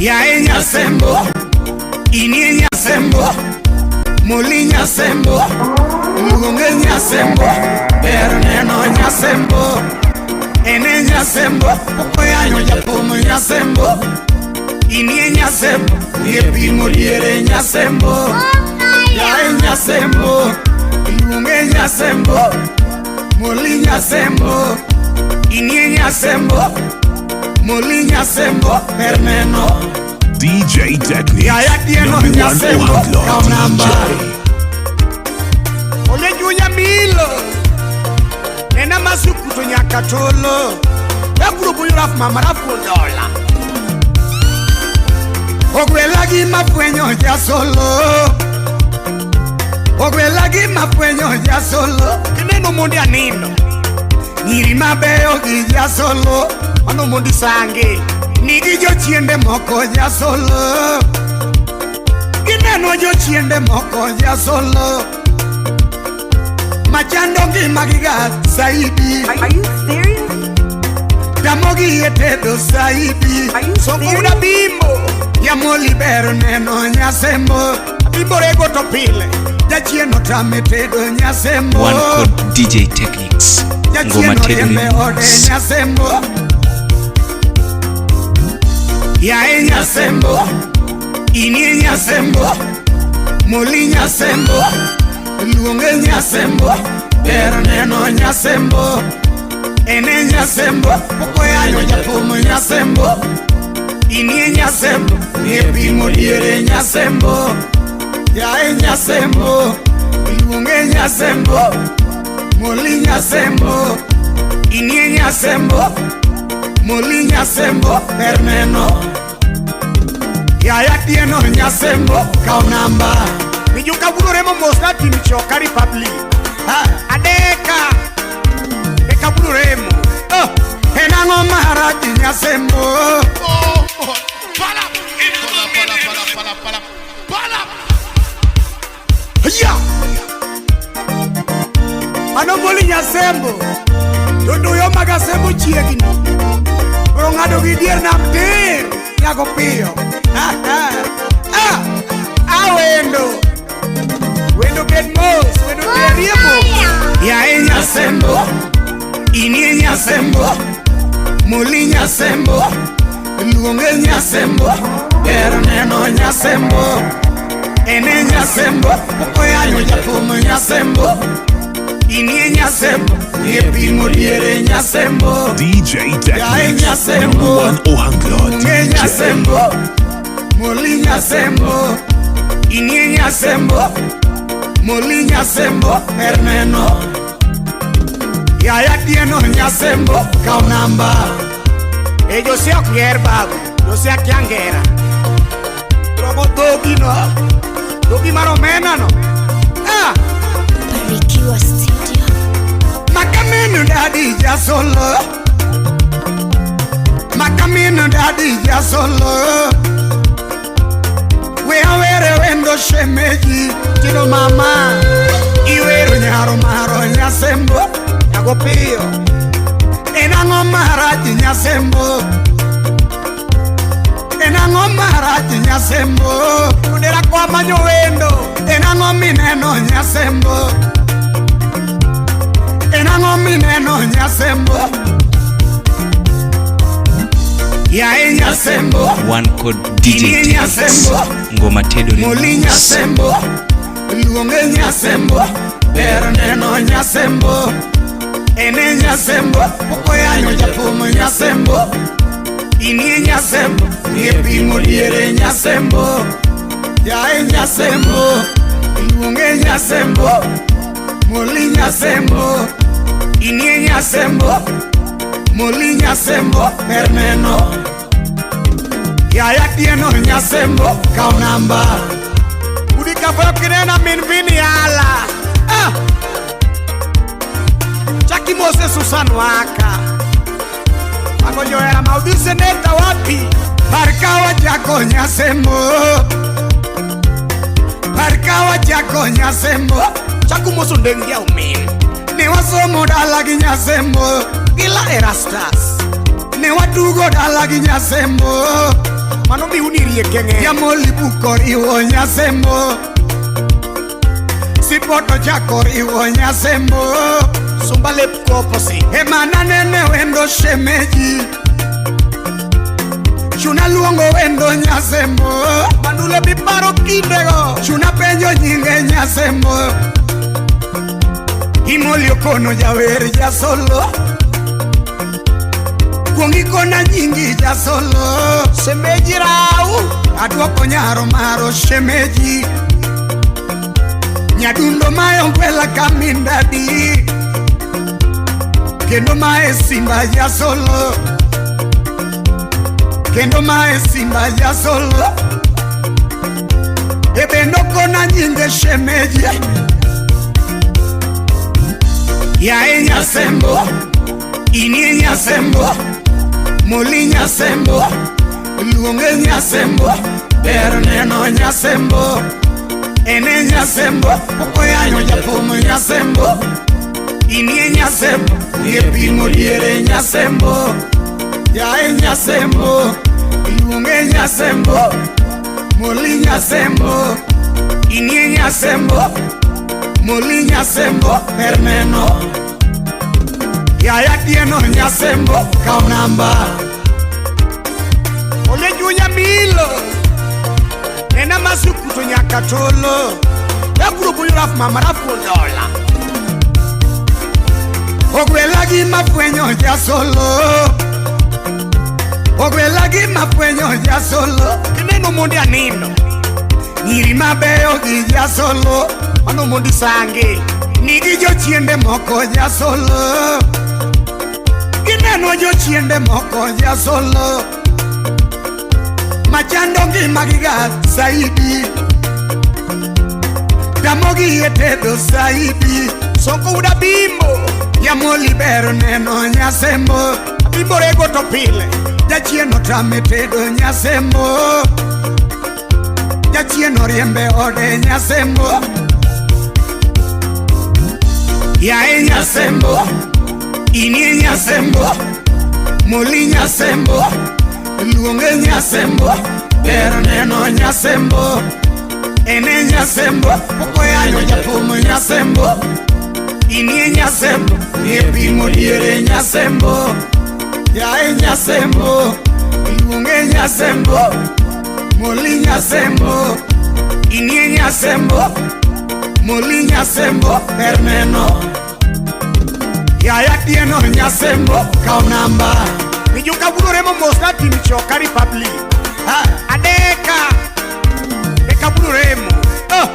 Yae Nyasembo, inie Nyasembo, Moli Nyasembo, luonge Nyasembo, ber neno Nyasembo, ene Nyasembo, okoyanyo jathum Nyasembo, inie Nyasembo, nie pimo diere Nyasembo, yae Nyasembo, luonge Nyasembo, Moli Nyasembo, inie Nyasembo, Moli Nyasembo, ber neno. DJ Technics. Yaya Tieno Number one Nyasembo, Ohangla kaw namba. DJ. Ole junya milo nena masuku to nyaka tolo eburo buyo raf mama raf dola ogwela gi mafwenyo jasolo ogwela gi mafwenyo jasolo kineno mondi anindo nyiri mabeyo gi jasolo mano mondi sange nigi jochiende moko jasolo gineno jochiende moko jasolo machando ngimagiga saidi. Are you serious? Tamogi e tedo saidi. Are you Sokuna serious? bimbo Yamoli ber neno Nyasembo. Bimbo rego to pile jachien otame tedo Nyasembo. Wan kod DJ Technics. Ngoma Jachien tedo oriembe ode mos. Nyasembo. Yae Nyasembo, inie Nyasembo, Moli Nyasembo, luonge Nyasembo, ber neno Nyasembo, ene Nyasembo, okoyanyo jathum Nyasembo, inie Nyasembo, nie pimo diere Nyasembo, yae Nyasembo, luonge Nyasembo, Moli Nyasembo, inie Nyasembo, Moli Nyasembo, ber neno. Yaya Tieno Nyasembo, kaw namba. Mijuka buro remo mos na tim choka Republic. Ha, adeka. Eka buro remo. Oh, en ang'o marach Nyasembo? Ya! Mano Moli Nyasembo. To nduyo mag Asembo chiegni. Koro ng'ado gi dier nam tir. Nyago piyo. Ah, ah, wendo. Wendo bed mos, wendo terie mos. Yae Nyasembo, inie Nyasembo, Moli Nyasembo, luonge Nyasembo, ber neno Nyasembo, ene Nyasembo, okoyanyo jathum Nyasembo, inie Nyasembo, nie pimo diere Nyasembo, DJ yae Technics. Nyasembo, Number one Ohangla luonge DJ. Nyasembo, Moli Nyasembo, inie Nyasembo, Moli Nyasembo, ber neno. Yaya Tieno Nyasembo, kaw namba. E Jose ok ger babu, Jose akia ngera. Robo dhogi no, dhogi mar omena no. Ah, Barikiwa Studio. Makamino dadi jasolo. Makamino dadi jasolo. We awere wendo shemeji tino mama. Iwero nyaro maro Nyasembo, nyago piyo. En ang'o marach Nyasembo? En ang'o marach Nyasembo? Odera kwa manyo wendo. En ang'o mineno Nyasembo? En ang'o mineno Nyasembo? Yae Nyasembo, Wan kod DJ Inie Technics. Nyasembo, Ngoma tedo Moli mos. Nyasembo, luonge Nyasembo, ber neno Nyasembo, ene Nyasembo, okoyanyo jathum Nyasembo, inie Nyasembo, nie pimo diere Nyasembo, yae Nyasembo, luonge Nyasembo, Moli Nyasembo, inie Nyasembo, Moli Nyasembo, ber neno. Yaya Tieno Nyasembo, kaw namba. Udi kafoyo kinena min vini ala. Ah! Chaki Mose Susan Waka. Mago johera ma udhi seneta wapi? Par ka wachako Nyasembo. Par ka wachako Nyasembo. Chaku moso ndeng ya omin. Ne wasomo dala gi Nyasembo. Gila Erastus. Ne watugo dala gi Nyasembo. Mano miuni Rieke. Yamoli buko riwo Nyasembo. Sipoto chako riwo Nyasembo. Sumba lep koposi. Emana nene wendo shemeji. Chuna luongo wendo Nyasembo. Mandule biparo kindego. Chuna penjo nyinge Nyasembo. Imoli okono jawer jasolo. Kuong ikona nyingi jasolo. Shemeji rau. Aduoko nyaro maro shemeji. Nyadundo mae ogwela kamindadi. Kendo mae simba jasolo. Kendo mae simba jasolo. Ebe nokona nyinge shemeji. Yae Nyasembo. Inie Nyasembo. Moli Nyasembo. Luonge Nyasembo. Ber neno Nyasembo. Ene Nyasembo. Okoyanyo jathum Nyasembo. Inie Nyasembo. Ng'e pimo diere Nyasembo. Yae Nyasembo. Luonge Nyasembo. Moli Nyasembo. Inie Nyasembo. Moli Nyasembo. Ber neno. Yaya Tieno Nyasembo. Kaw namba. Ole junya milo. Nena masukuto nyaka tolo. Yaburo buyo raf mama raf dola. Ogwela gi mafwenyo jasolo. Ogwela gi mafwenyo jasolo. Kineno mondi anindo. Nyiri mabeyo gi jasolo. Mano mondi sange. Nigi jochiende moko jasolo. Gineno jochiende moko jasolo. Machando ngima giga saidi. Tamogi e tedo saidi. Soko uda bimbo. Yamoli ber neno Nyasembo. Bimbo rego to pile. Jachien otame tedo Nyasembo. Jachien oriembe ode Nyasembo. Yae Nyasembo. Inie Nyasembo. Moli Nyasembo. Luonge Nyasembo. Ber neno Nyasembo. Ene Nyasembo. Okoyanyo jathum Nyasembo. Inie Nyasembo. Ng'e pimo diere Nyasembo. Yae Nyasembo. Luonge Nyasembo. Moli Nyasembo. Inie Nyasembo. Moli Nyasembo. Ber neno. Yaya Tieno Nyasembo. Kaw namba. Mijuka buro remo mosna tim choka Republic. Adeka. Eka buro remo. Oh,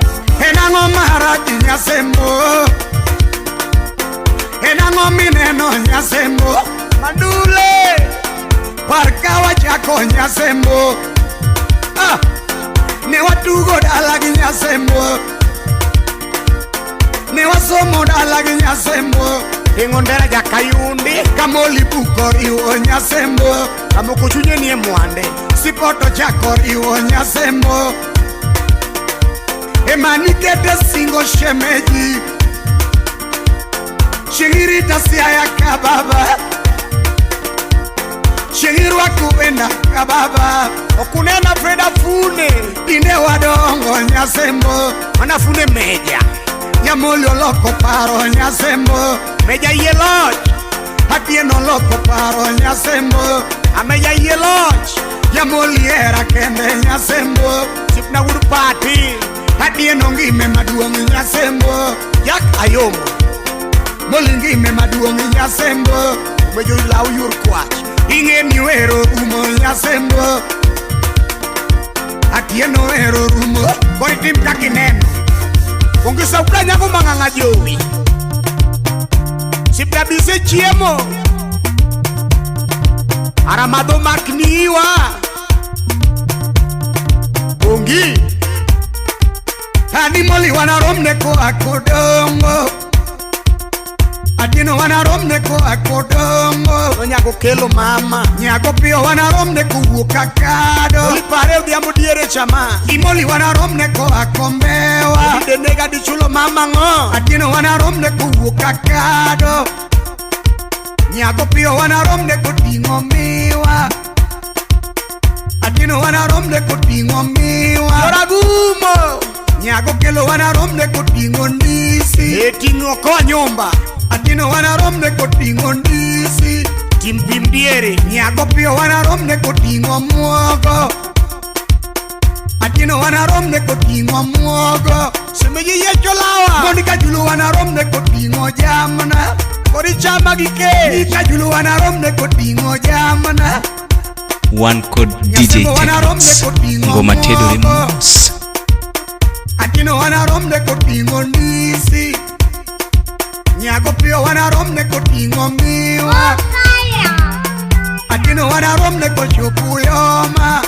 enang'o marach Nyasembo. Enang'o mineno Nyasembo. Mandule. Par ka wachako Nyasembo. Ah, ne watugo dala gi Nyasembo. Ne wasomo dala gi Nyasembo. Ting'o ndera jakayundi. Kamoli buko riwo Nyasembo. Kamoko chunye nie mwande. Sipoto chako riwo Nyasembo. Emanikete singo shemeji. Chieng' siaya kababa. Chieng' rwako wenda kababa. Okunena Freda Fune. Dine wadongo Nyasembo. Mana Fune meja. Nyamoli oloko paro Nyasembo. Meja yie loch. Atieno oloko paro Nyasembo. Ameja yie loch. Nyamoli hera kende Nyasembo. Sipna wuod pati. Atieno ngime maduong' Nyasembo. Yak Ayombo. Moli ngime maduong' Nyasembo. Umejo law yur kwach. Ing'e ni wero rumo Nyasembo. Atieno wero rumo. Koro itim kaka ineno. Onge sauda nyago mang'ang'a jowi. Sipna bise chiemo. Aramadho makniwa. Ongi. Ani moli wanaromne ko akodongo. Atieno wanaromne ko akodongo. Onyago kelo mama. Nyago pio wanaromne kowuok akado. Oli pare odhiambo diere chama. Imoli wanaromne ko akombewa. Ode nega dichulo mama ng'o. Atieno wanaromne kowuok akado. Nyago pio wanaromne koting'o miwa. Atino wanaromne koting'o miwa. Joragumo. Nyago kelo wanaromne koting'o ndisi. E ting'o koa nyumba. Atino wanaromne koting'o ndisi. Tim pim diere. Nyago piyo wanaromne koting'o muogo. Atino wanaromne koting'o muogo. Semeji yecho lawa. Monica Julu wanaromne koting'o jamna. Kori chama gi kech. Nika Julu wanaromne koting'o jamna. One code DJ Techniques. Ngoma tedo mos. Atino wanaromne koting'o ndisi. Nyago piyo wanaromne koting'o miwa. Atino wanaromne kochopo yoma.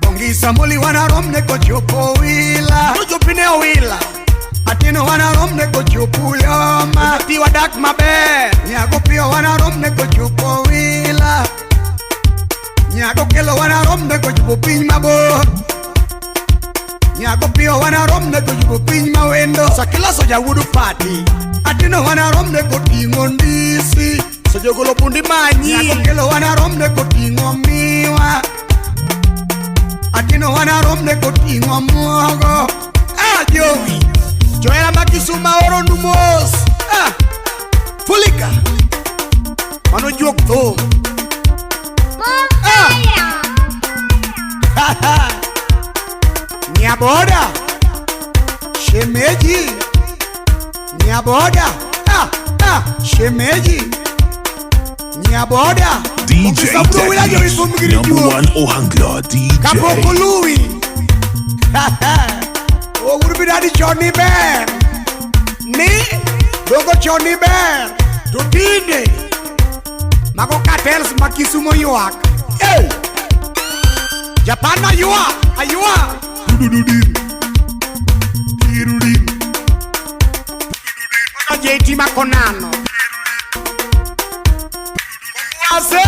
Bongisa moli wanaromne kochopo wila. Tochopine wila. Atino wanaromne kochopo yoma. Tiwa dak maber. Nyago piyo wanaromne kochopo wila. Nyago kelo wanaromne kochopo piny mabor. Nyago piyo wanaromne kochopo piny mawendo. Sakila soja wudu party. Atino wanaromne koting'o ndisi. Sojogolo bundi manyi. Nyago kelo wanaromne koting'o miwa. Atino wanaromne koting'o muogo. Ah, Jowi. Joera makisuma oro numos. Ah, Fulika. Mano juok thum. Ah. Nyaboda. Shemeji. Nyaboda. Ah, ah, shemeji. Nyaboda. DJ Techniques. Number one Ohangla DJ. Kapoko Louis. Owurbidadi Johnny Bear. Ni dogo Johnny Bear. Tutinde. Mago cartels makisumo ywak. Hey! Japan aywa, aywa. Dududim. Dirudim. JT Makonano. Ase.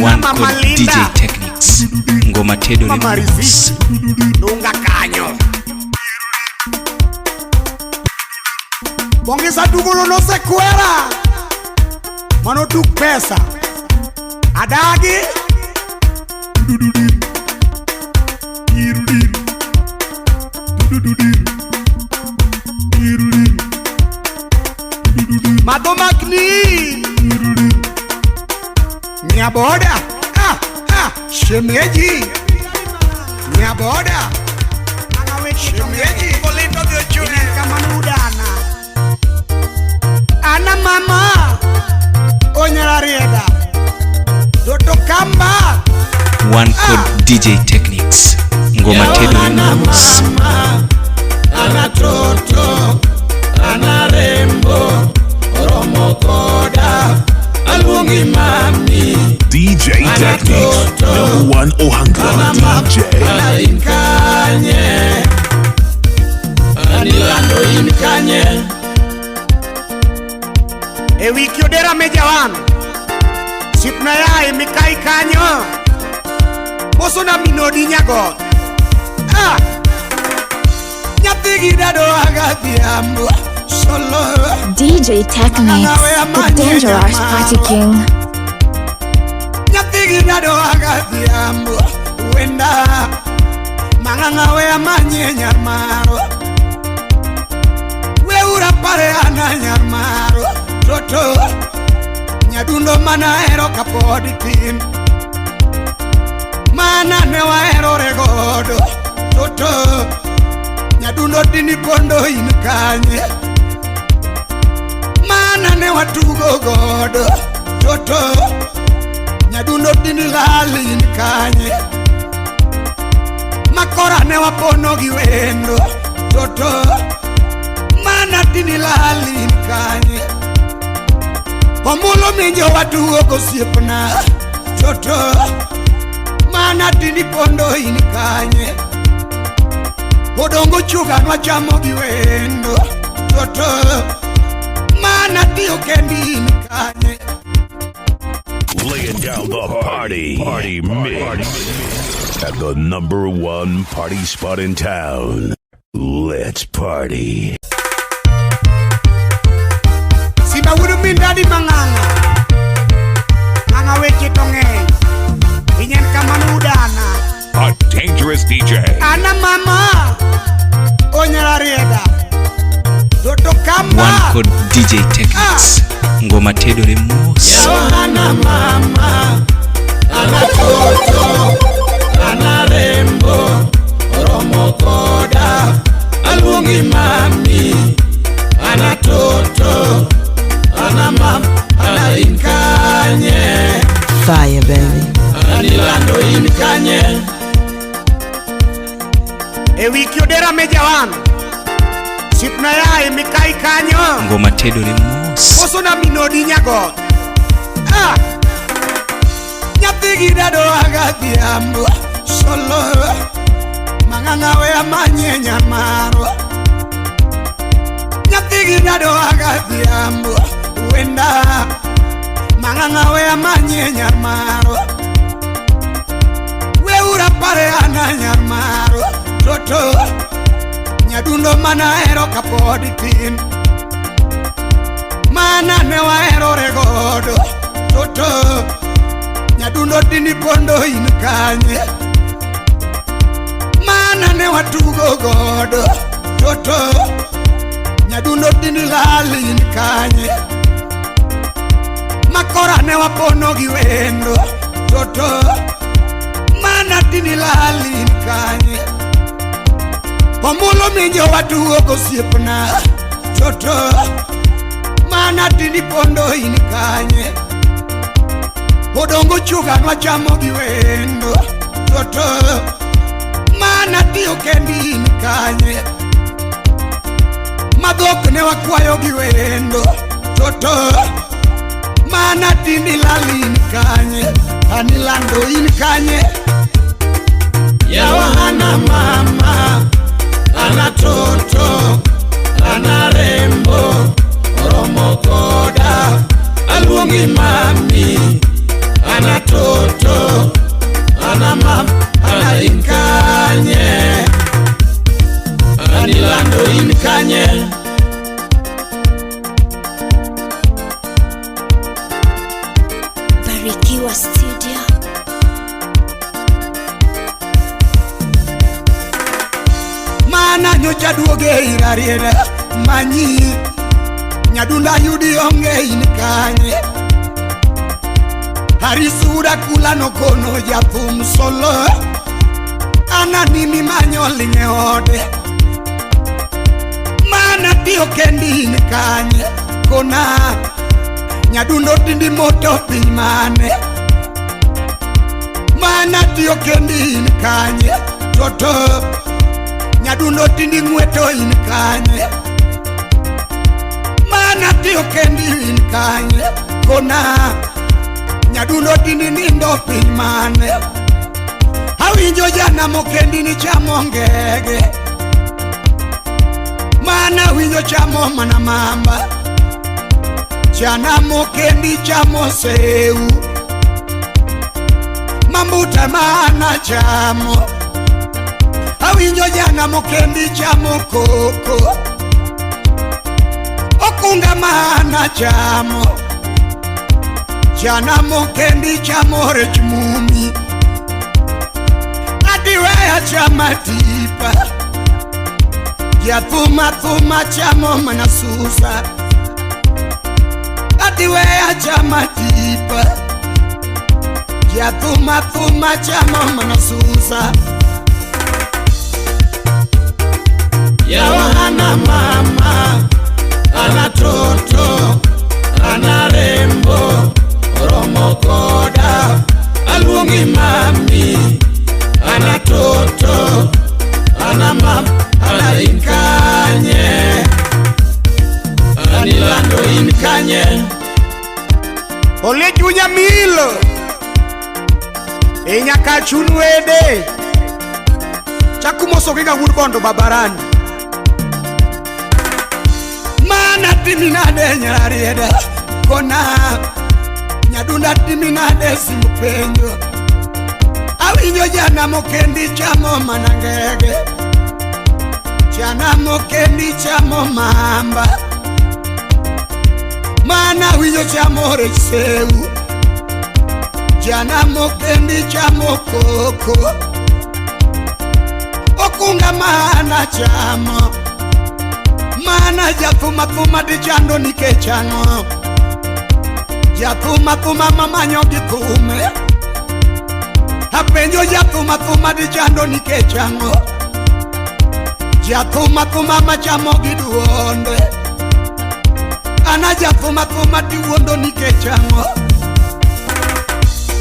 One code DJ Techniques. Ngoma tedo mos. Dunga kanyo. Bongisa dugolo no sekwera. Mano tuk pesa. Adagi. Madho makni. Nyaboda. Ah, ah, shemeji. Nyaboda. Shemeji. Kamanudana. Ana mama. Onyara rieda. Doto kamba. One code DJ Techniques. Ngoma tedo mos. Ana toto. Ana rembo. Oromo koda. Aluongi mami. DJ Techniques. Number one Ohangla DJ. Ana in kanye. Anilando in kanye. E wiki odera mejawan. Sipna yae mikai kanyo. Moso na minodi nyago. Ah! Nyathigi dado agadhiambo. Solo. DJ Techniques, the dangerous party king. Nyathigi dado agadhiambo. Wenda. Mang'ang'a we amanye nyar maro. We ura pare ana nyar maro. Toto. Nyadundo mana hero kapod tin. Mana ne waherore godo. Toto. Nyadundo dini pondo in kanye. Mana ne watugo godo. Toto. Nyadundo dini lal in kanye. Makora ne wapono gi wendo. Toto. Mana dini lal in kanye. Omulo minjo watugo gosiepna. Toto. Mana dini pondo in kanye. Odongo chuga nwachamo gi wendo. Toto. Mana tiyo kendi in kanye. Laying down the party. Party mix. At the number one party spot in town. Let's party. Simba wudu min dadi mang'ang'a. Mang'ang'a weche to ng'eny. Inyen kamano udana. A dangerous DJ. Ana mama. Onyara rieda. Toto kamba. Wan kod DJ Technics. Ngoma tedore mos. Ana mama, ana toto, ana rembo, oromo koda, aluongi mami, ana toto, ana mam, ana in kanye, Fire, baby. anilando in kanye. E wiki odera meja wan. Sipna yae mikai kanyo. Ngoma tedore mos. Koso na minodi nyagot. Ah! Nyathi gi dado agadhiambo solo mang'ang'a we amanye nyamaro nyathi gi dado agadhiambo wenda mang'ang'a we amanye nyamaro we ura pare ana nyamaro toto nyadundo mana hero kapod tin mana ne waherore godo toto nyadundo dini pondo in kanye mana ne watugo godo toto nyadundo dini lal in kanye makora ne wapono gi wendo toto mana dini lal in kanye omulo minjo watugo gosiepna toto mana dini pondo in kanye odongo chuga nwachamo gi wendo toto mana tiyo kendi in kanye madhok ne wakwayo gi wendo toto mana tindi lal in kanye anilando in kanye yawa ana mama ana toto ana rembo oromo koda aluongi mami ana toto ana mam ana in kanye anilando in kanye. Barikiwa Studio. Mana nyocha duoge irarieda manyi nyadunda yudi onge in kanye Harisuda kula no kono jathum solo ana nimi manyo ling' ode mana tiyo kendi in kanye kona nyadundo tindi moto piny mane mana tiyo kendi in kanye toto nyadundo tindi ng'weto in kanye mana tiyo kendi in kanye kona nyadundo tindi nindo piny mane awinjo jana mokendi ni chamo ngege mana winjo chamo mana mamba jana mokendi chamo seu mambuta mana chamo awinjo jana mokendi chamo koko okunga mana chamo jana mokendi chamo rech mumi adiweya chama tipa jathuma thuma chamo mana susa adiweya chama tipa jathuma thuma chamo mana susa yawa ana mama ana toto ana rembo oromo koda aluongi mami ana toto ana mam ana in kanye anilando in kanye Ole chunya milo. E nyaka chun wede. Chakumoso giga wuod bondo babarani. Mana timi nade nyararieda kona nyadunda timi nade simupenjo awinjo jana mokendi chamo mana ngege jana mokendi chamo mamba mana winjo chamo rech seu Jana mokendi chamo koko. Okunga mana chamo. Mana jathuma thuma dichando nikech ang'o. Jathuma thuma mamanyo gi thume. Apenjo jathuma thuma dichando nikech ang'o. Jathuma thuma machamo gi duonde. Ana jathuma thuma diwuondo nikech ang'o.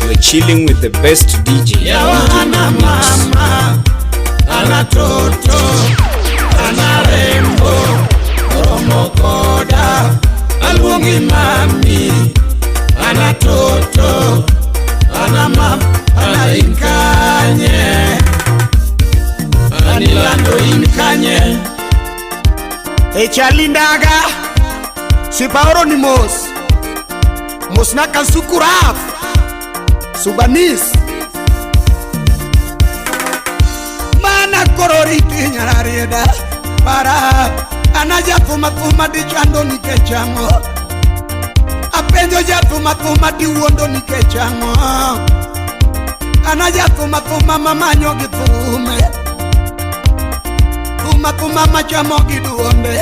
You're chilling with the best DJ. Ana mama, ana toto, ana rembo, romo koda, aluongi mami, ana toto, ana mam, ana inkanye, anilando inkanye. E chalindaga sipaoro ni mos mos na kasukuraf subanis Mana kororiti nyararieda, para ana jathuma thuma dichando nikech ang'o. Apenjo jathuma thuma diwuondo nikech ang'o. Ana jathuma thuma mamanyo gi thume. Thuma thuma machamo gi duonde.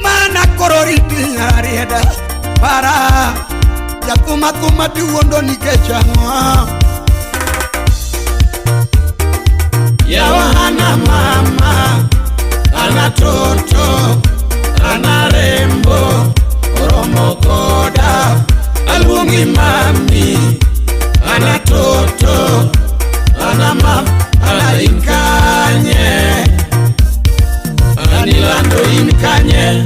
Mana kororiti nyararieda, para jathuma thuma diwuondo nikech ang'o. Yawa ana mama, ana toto, ana rembo, oromo koda, aluongi mami, ana toto, ana mam, ana inkanye, anilando inkanye.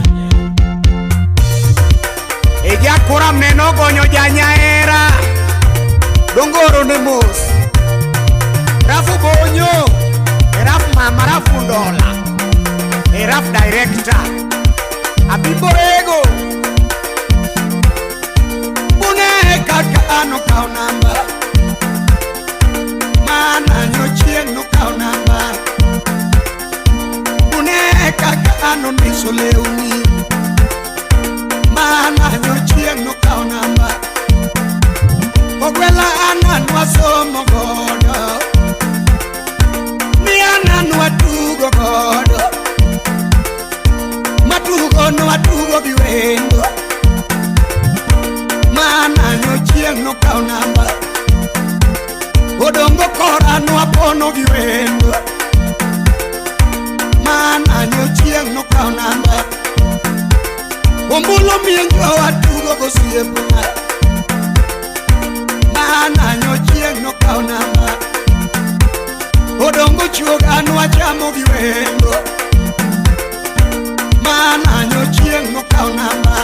E jakuram neno gonyo janyaera Dongoro ne mos, Rafu bonyo e raf mama rafu ndola e raf director abimborego une kaka an okaw namba, mana nyochieng' nokaw namba. Une kaka an ondiso lewni, mana nyochieng' nokaw namba. Ogwela an nwasomo godo, ni an nwatugo godo, matugo nwatugo gi wendo. Mana nyochieng' nokaw namba, odongo kora nwapono gi wendo. Mana nyochieng' nokaw namba, ombulo mienjo watugo gosiepna. Mana nyochieng' nokaw namba, odongo chuoga nwachamo gi wendo. Mana nyochieng' nokaw namba,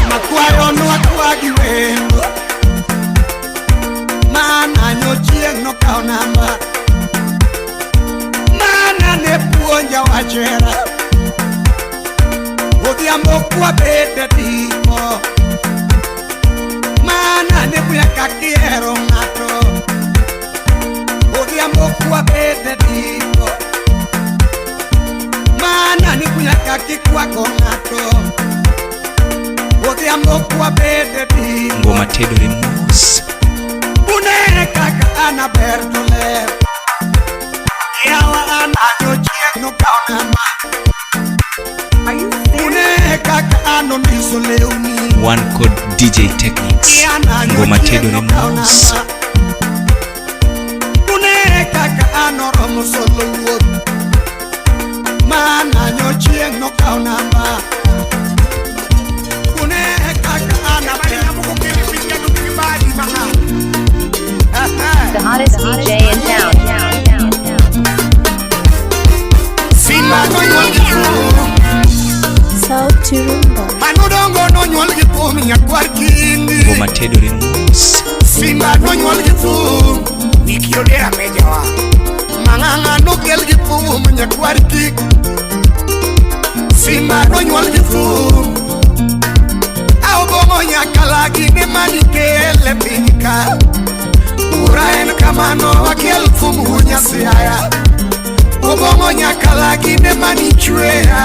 makwayo nwakwa gi wendo. Mana nyochieng' nokaw namba, mana ne puonja wachera. Odhiambo kwabet e tipo, mana ne puonja kaka ihero ng'ato. Odhiambo kwabet e tipo, mana ne puonja kaka ikwako ng'ato. Odhiambo kwabet e tipo, Ngoma tedore mos. une kaka an aber to ler. Yawa an anyochieng' nokaw namba. Une kaka an ondiso lewni. One code DJ Techniques. Ngoma tedore mos. Une kaka an oromo solo wuoth. Mana nyochieng' nokaw namba. Une kaka an aber. The hottest DJ in town. Simba nonyuol gi thum. Sauti Rumba. Manodongo nonyuol gi thum nyakwar kindi. Ngoma tedore mos. Simba nonyuol gi thum. Nikiodera mejawa Mang'ang'a nokel gi thum nyakwar kik. Simba nonyuol gi thum. Aobong'o nyakalagi ne manikele piny ka. Ura en kamano wakel thum hunyasiaya. Obong'o nyakalagi ne manichweya.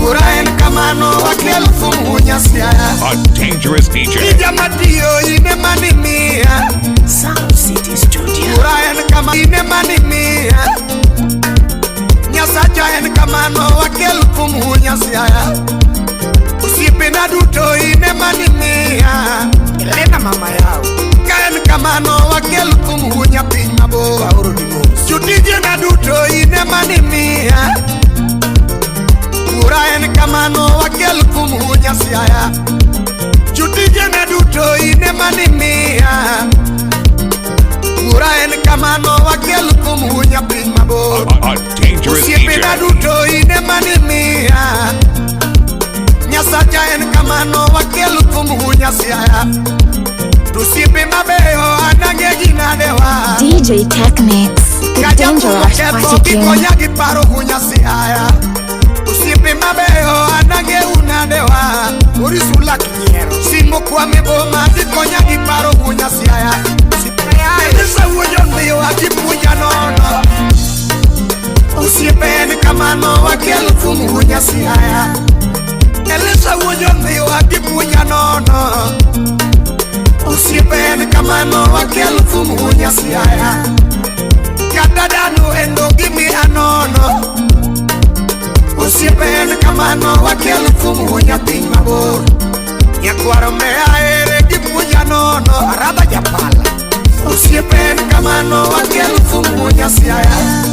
Ura en kamano wakel thum Siaya. A dangerous DJ. Tija matiyo ine manimiya. Sound City Studio. Ura en kama ine manimiya. Nyasacha en kamano wakel thum Siaya. Osiepena duto ine manimiya. Elena mama yao. Ka en kamano wakel thum piny mabor. Jotijena duto ine manimiya. Ura en kamano wakel thum Siaya. Jotijena duto ine manimiya. Ura en kamano wakel thum piny mabor. A dangerous Osiepena DJ. duto ine manimiya. Nyasacha en kamano wakel thum Siaya. To osiepe mabeyo anang'e gi nadewa. DJ Technics, the dangerous party king. Gikonya gi paro Siaya. Osiepe mabeyo anang'e unadewa. Orisula kinyiero. Simo kwame boma gikonya gi paro Siaya. Elisa wuoyo ndhiwa gipuonja nono. Osiepe en kamano wakel thum Siaya. Elisa wuoyo ndhiwa gipuonja nono. Osiepe en kamano wakel thum Siaya. Kata dhano endo gimiya nono. Osiepe en kamano wakel thum piny mabor. Nyakwaro meya ere gipuonja nono. Aradha japala. Osiepe en kamano wakel thum Siaya.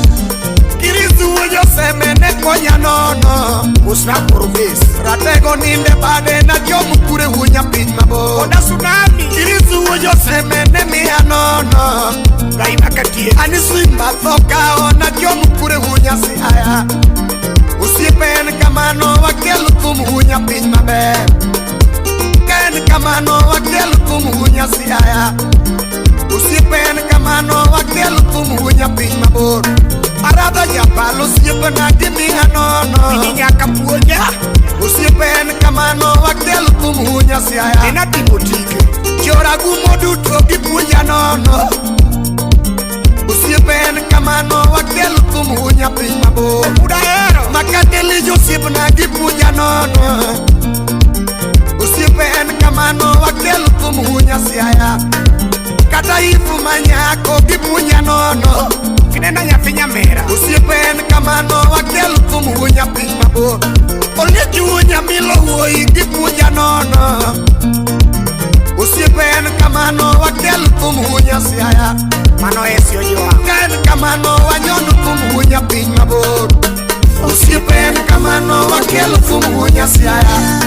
Kirisu wuoyo seme ne konya nono. Usna Provis. Ratego ninde bade na chom kure wunya piny mabor. Oda tsunami. Kirisu wuoyo seme ne miya nono. Raima katie. Ani simba thoka ona chom kure wunya Siaya. Osiepe en kamano wakel thum piny maber. Ka en kamano wakel thum Siaya. Osiepe en kamano wakel thum piny mabor. Aradha japalo osiepena gimiya nono. Ini nyaka puonja. Osiepe en kamano wakel thum Siaya. Nena timo tike. Joragumo duto gipuonja nono. Osiepe en kamano wakel thum piny mabor. Udahero. Makateli josiepna gipuonja nono. Osiepe en kamano wakel thum Siaya. Kata ifu manyako gipuonja nono. Kinena nyathi nyamera. Osiepe en kamano wakel thum piny mabor. Oliech wuonya milo wuoyi gipuonja nono. Osiepe en kamano wakel thum Siaya. Mano esio joa. Ka en kamano wanyon thum piny mabor. Osiepe en kamano wakel thum Siaya.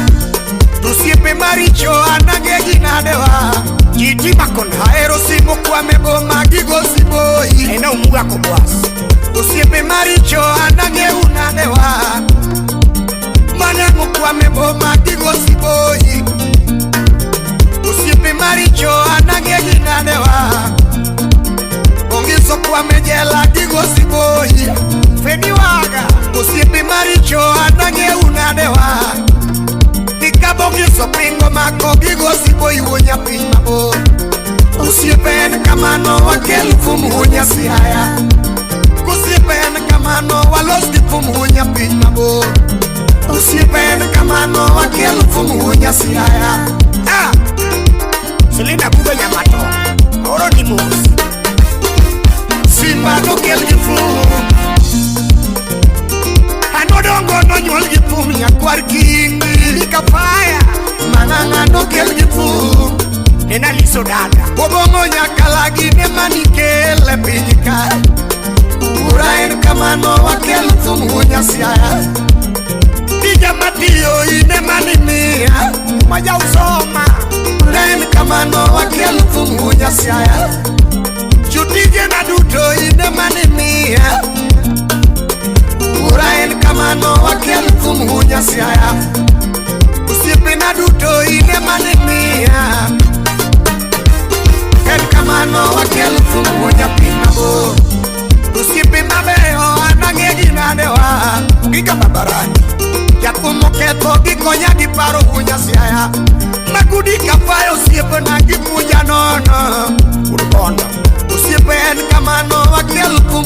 To osiepe maricho anang'e gi nadewa. Jiti makona. Ahero simo kwame boma gigo siboi. Ena umuga kobwas. Osiepe maricho anang'e unadewa. Manang'o kwame boma gigo siboi. Osiepe maricho anang'e gi nadewa. Ongiso kwame jela gigo siboi. Feni waga. Osiepe maricho anang'e unadewa. Ikabongiso pingo mako gigo siboi wuonya piny mabor. Osiepe en kamano wakel thum Siaya. Osiepe en kamano walos gi thum piny mabor. Osiepe en kamano wakel thum Siaya. Ah! Selina buga nyamato. Oro ni mos. Simba nokel gi thum. Anodongo nonyuol gi thum nyakwar kingi. Ikafaya. Mananga nokel gi thum. Nena liso dada. Obong'o nyakalagi ne manikele piny ka. Ura en kamano wakel thum Siaya. Tija matiyo ine manimiya. Maja usoma. Ura en kamano wakel thum Siaya. Jotijena duto ine manimiya. Ura en kamano wakel thum Siaya. Osiepena duto ine manimiya. En kamano wakel thum piny mabor. Osiepe mabeyo anang'e gi nadewa. Giga babarani. Jathum oketho gikonya gi paro Siaya. Magudi kafayo osiepena gipuonja nono. Urbondo. Osiepe en kamano wakel thum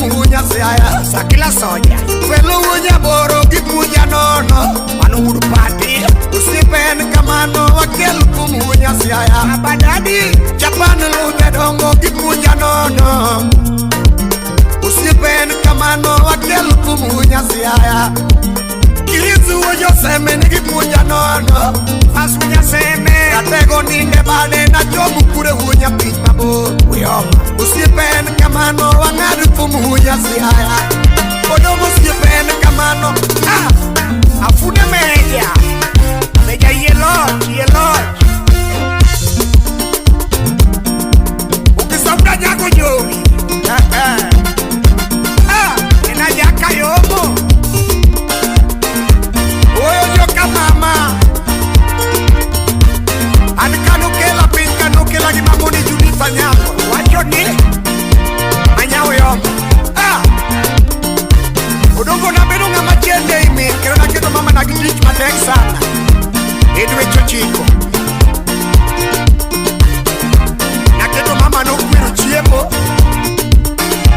Siaya. Sakila soja. Felu Nyaboro gi puonja nono. Mano wuod pati. Osiepe en kamano wakel thum Siaya. Abadadi. Japan ludhe dongo gi puonja nono. Osiepe en kamano wakel thum Siaya. Kirizu Joseme nigi puonja nono. Fasu Nyaseme. Ratego ninde bade nachomo kure wuonya piny mabor. Uyoma. Osiepe en kamano wang'ad thum Siaya. Odongo osiepe en kamano. Ah! Afune meja. Meja yelot, yelot. Ukisauda nyago jowi. Ah! Ena jaka yomo. Oyo joka mama. An kanokela piny kanokela gi mamoni Judith Anyango. Wacho ni manyawo yomo. Ah! Odongo nabedo ng'ama chende i min kendo naketo mama na gi tich matek sana e dweche ochiko. Naketo mama nokwero chiemo,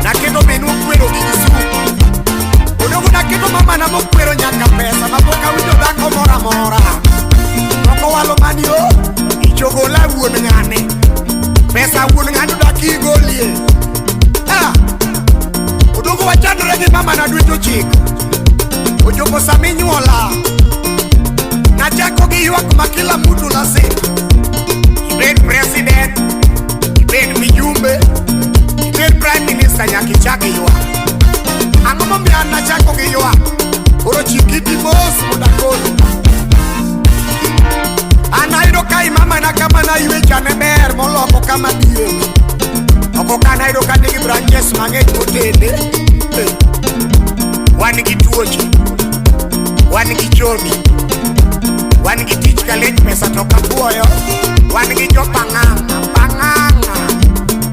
naketo minwa okwero gigi sup. Odongo naketo mama na mokwero nyaka pesa mapok awinjo dhako moro amora. Moko walo mani o, Ichogola wuon ng'ane. Pesa wuon ng'ane dak igolie. Ah! Odongo wachandore gi mama na dweche ochiko. Ochopo sama inyuola. Nachako gi ywak ma kila mtu lazima. Ibed president, ibed mijumbe, ibed prime minister nyaka ichak ywak. Ang'o momiyo an nachako gi ywak? Koro chik iti mos mondo akoni. An ayudo ka i mama na kama naywe cha ne ber moloko kama diere. Oko ka nayudo ka nigi branches mang'eny motene. Wan gi tuoche, wan gi chomi, wan gi tich kalech pesa to kapuoyo, wan gi jopang'ang'a, pang'ang'a,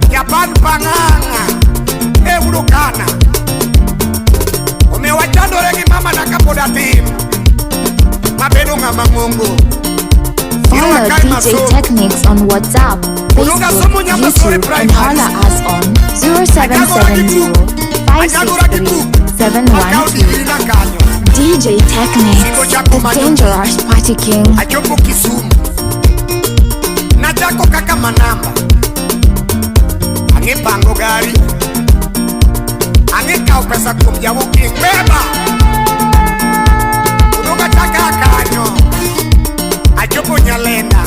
Japan pang'ang'a, e Urukana. Omiyo wachandore gi mama na kapod atin. Mabedo ng'ama ng'ongo. Follow DJ Techniques on WhatsApp, Facebook, YouTube, and holla us on 0770 563 712. DJ Techniques, the Dangerous Party King. Achopo Kisumu. Nachako kaka manamba. Ang'e pango gari. Ang'e kawo pesa kuom jawuoking. Beba! Odongo chaka kanyo. Achopo Nyalenda.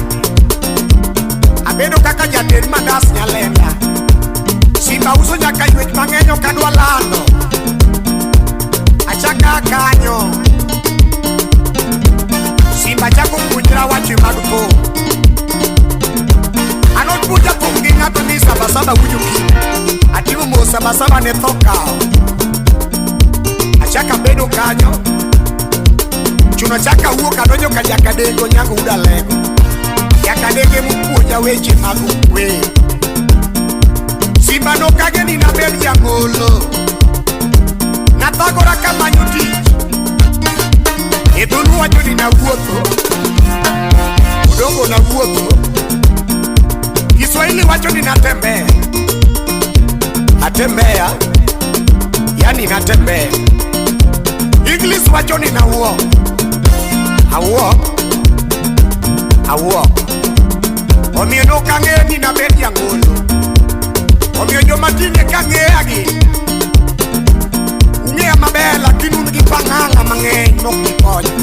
Abedo kaka jater mandas Nyalenda. Simba uso nyaka ywech mang'eny ok adwa lando. Achaka kanyo. Simba chako puonjra wache mag thum. An opuonja thum gi ng'ato ni sabasaba winjo kiny. Atimo mos sabasaba ne tho kawo. Achaka bedo kanyo. Chuno chaka wuok adonjo ka Jakadego nyango udalego. Jakadege mopuonja weche mag wer. Simba nokage ni nabed jangolo. Nathagora kamanyo tich. E dholuo wacho ni nawuotho. Odongo nawuotho. Kiswahili wacho ni natembea. Atembea, yani natembea. English wacho ni na walk. I walk. I walk. Omiyo nok ang'eyo ni nabed jangolo. Omiyo joma tinde kang'eyagi ung'eya maber lakini un gi pang'ang'a mang'eny mok gikonyo.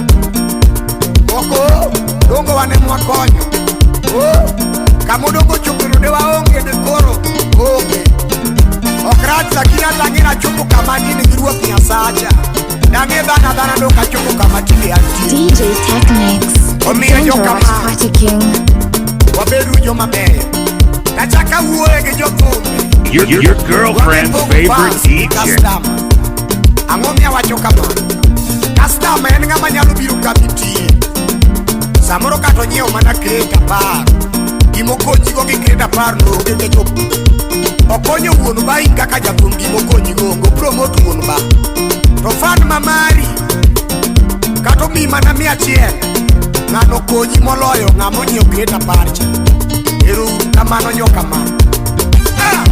Moko dongo wan ema wakonyo. Oh, kama odongo chopo de waonge de koro onge. Ok rach lakini hata ang'e nachopo kama tinde gi Ruoth Nyasacha. Dang'e dhano adhana dok achopo kama tinde antie. DJ Techniques, the Omiyo Dangerous jokama Party King. wabedu joma beyo. Tachaka wuoye gi jothumbe. Your girlfriend's favorite DJ. Customer. Ang'o miawacho kamano? Customer en ng'ama nyalo biro kama itiye. Samoro kata onyiewo mana crate 10. Gimokonyigo gi crate 10 no onge nikech okonyo wuon ba in kaka jathum gimokonyigo onge. Opromote wuon ba. To fan ma mari kata omiyi mana 100 ng'ano konyi moloyo ng'ama onyiewo crate 10 cha. Ero uru kamano jokamano. Ah!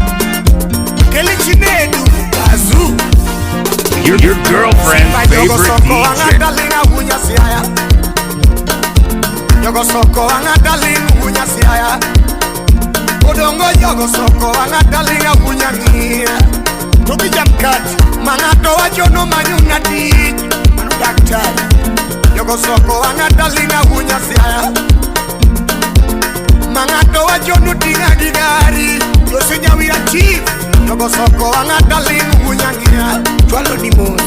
Keli Chinedu Azu. Your girlfriend's favorite DJ. Jogo soko angadaling wunya siaya. Odongo jogo soko angadaling wunya ngia. Tobi jamkat mangato wacho no manyuna tich. Manu daktari. Jogo soko angadaling wunya siaya. Mangato wacho no tinga gi gari. Jose nyawira chief. Jogo soko angadaling wunya ngia. Chwalo ni mos.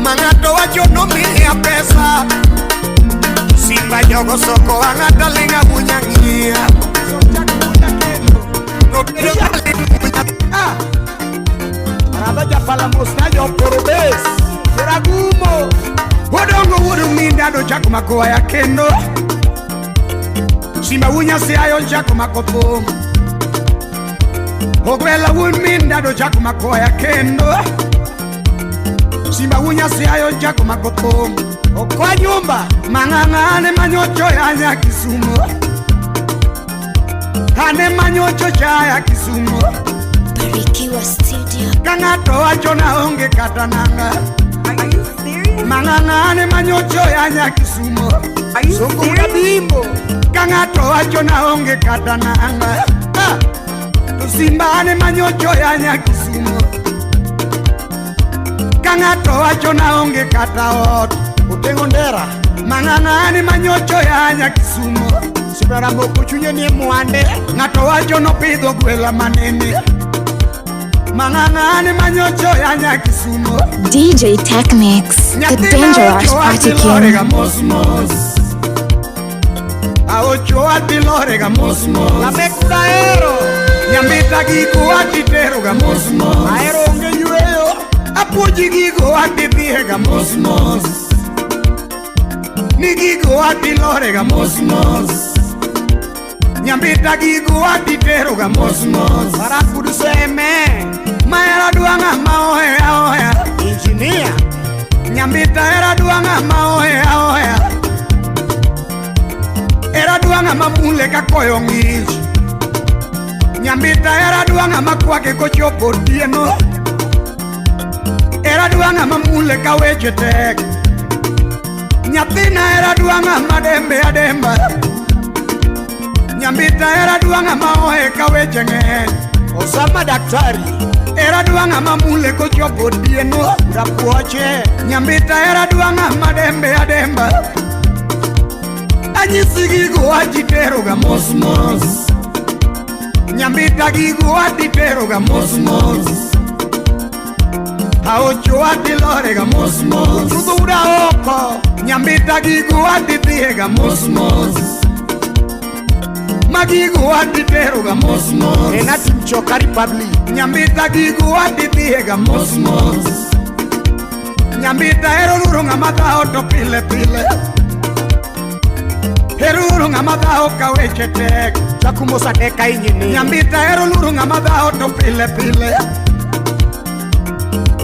Mangato wacho no miya pesa. Simba jogo soko angadalinga bunyangia. No pero ah. Araba palamos na yo porobes. Ragumo. Odongo wudu minda do chako makoa ya kendo. Simba wunya se ayo chako makopo. Ogwela wun minda do chako makoa ya kendo. Simba wunya se ayo chako makopo. Okwa nyumba mang'ang'ane manyocho ya Kisumu. Ane manyocho ya Kisumu. Barikiwa Studio. Kang'ato wacho na onge kata nanga. Are you serious? Mang'ang'ane manyocho ya Kisumu. Are you serious? Bimbo. Kang'ato wacho na onge kata nanga. Ah. Simba ane manyocho ya Kisumu. Kang'ato wacho na onge kata ot. Otengo ndera. Mang'ang'ane manyocho ya Kisumu. Sibaramoko chunye ni mwande. Ng'ato wacho nopidho gwela manene. Mang'ang'ane manyocho ya Kisumu. DJ Technics, the dangerous party king. Mos mos. Aocho atilorega mos mos. Lamekura ero. Nyambita gigo atiteroga mos mos. Aero onge yweyo. Apuoji gigo atidhiega mos mos. Ni gigo atilorega mos mos. Nyambita gigo atiteroga mos mos. Barakuduseme. Maera duanga maohea ohea. Engineer. Nyambita era duanga maohea ohea. Era duanga mamule kakoyo ng'ich. Nyambita era duanga makwake kochopo otieno. Era duanga mamule ka weche tek. Nyathina era duanga madembe ademba. Nyambita era duanga maohe ka weche ng'eny. Osama daktari. Era duanga mamule kochopo otieno. Rapuoche. Nyambita era duanga madembe ademba. Anyisi gigo ajiteroga mos mos. Nyambita gigo atiteroga mos mos. Aocho atilorega mos mos. Tudura oko. Nyambita gigo atidhiega mos mos. Magigo atiteroga mos mos. Enati Mchoka Republic. Nyambita gigo atidhiega mos mos. Nyambita ero luro ng'ama dhawo to pile pile. Ero ng'ama dhawo ka weche tek. Chakumosa deka inyini. Nyambita ero luro ng'ama dhawo to pile pile.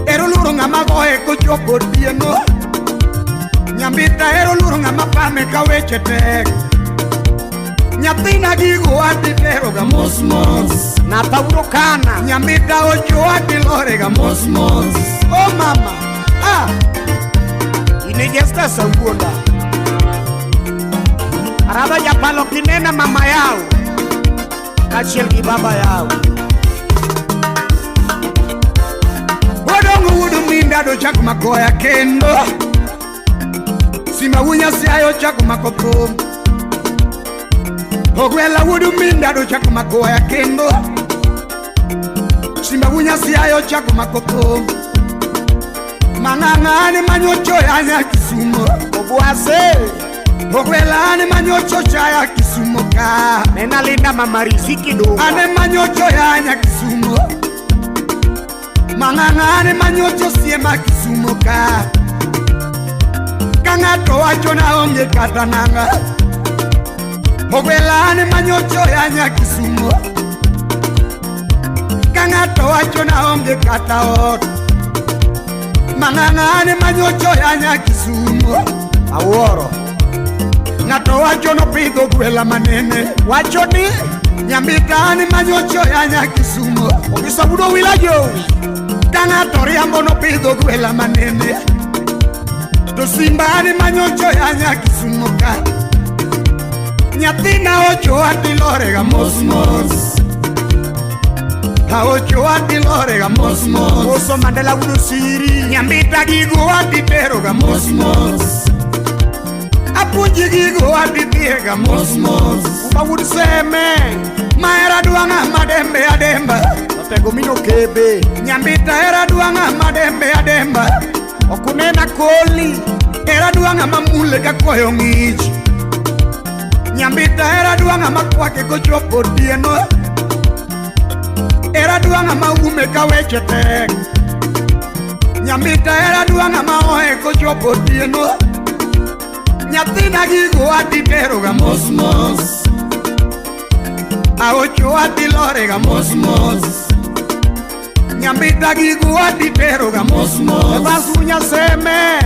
Ero luro ng'ama goye kochopo otieno. Nyambita ero luro ng'ama pame ka weche tek. Nyathina gigo atiteroga mos mos. Na Paulo kana. Nyambita ocho atilorega mos mos. Oh mama. Ah. Inejesta sauonda. Araba japalo kinena mama yao. Kaachiel gi baba yao. Odongo wuod minda do chako makoya kendo. Simba wunya siayo chako mako thum. Ogwela wuod minda do chako makoya kendo. Simba wunya siayo chako mako thum. Mang'ang'ane manyocho ya Kisumu. Obwase. Ogwela ane manyocho chaya Kisumu ka. Nena linda mama riziki duka. Ane manyocho ya Kisumu. Mang'ang'ane manyocho siema Kisumu ka. Ka ng'ato wacho na onge kata nanga. Ogwela ane manyocho ya Kisumu. Ka ng'ato wacho na onge kata ot. Mang'ang'ane manyocho ya Kisumu. Awuoro. Ng'ato wacho nopidho gwela manene. Wacho ni Nyambita ni manyocho ya Nyakisumo. Okisabudo wila jowi. Ka ng'ato riambo nopidho gwela manene. To simba ni manyocho ya Nyakisumo ka. Nyathina ochoa tilorega mos mos. Aochoa tilorega mos mos. Oso Mandela wudo siri. Nyambita gigo atiteroga mos mos. Apuonji gigo atithiega mos mos. Uba wuod seme. Mahera dwang'a madembe ademba. Otego mino kebe. Nyambita hera dwang'a madembe ademba. Okunena koli. Hera dwang'a mamule ka koyo ng'ich. Nyambita hera dwang'a makwake kochopo otieno. Hera dwang'a maume ka weche tek. Nyambita hera dwang'a maoe kochopo otieno. Nyathina gigo atiteroga mos mos. Aocho atilorega mos mos. Nyambita gigo atiteroga mos mos. Ebasunya seme.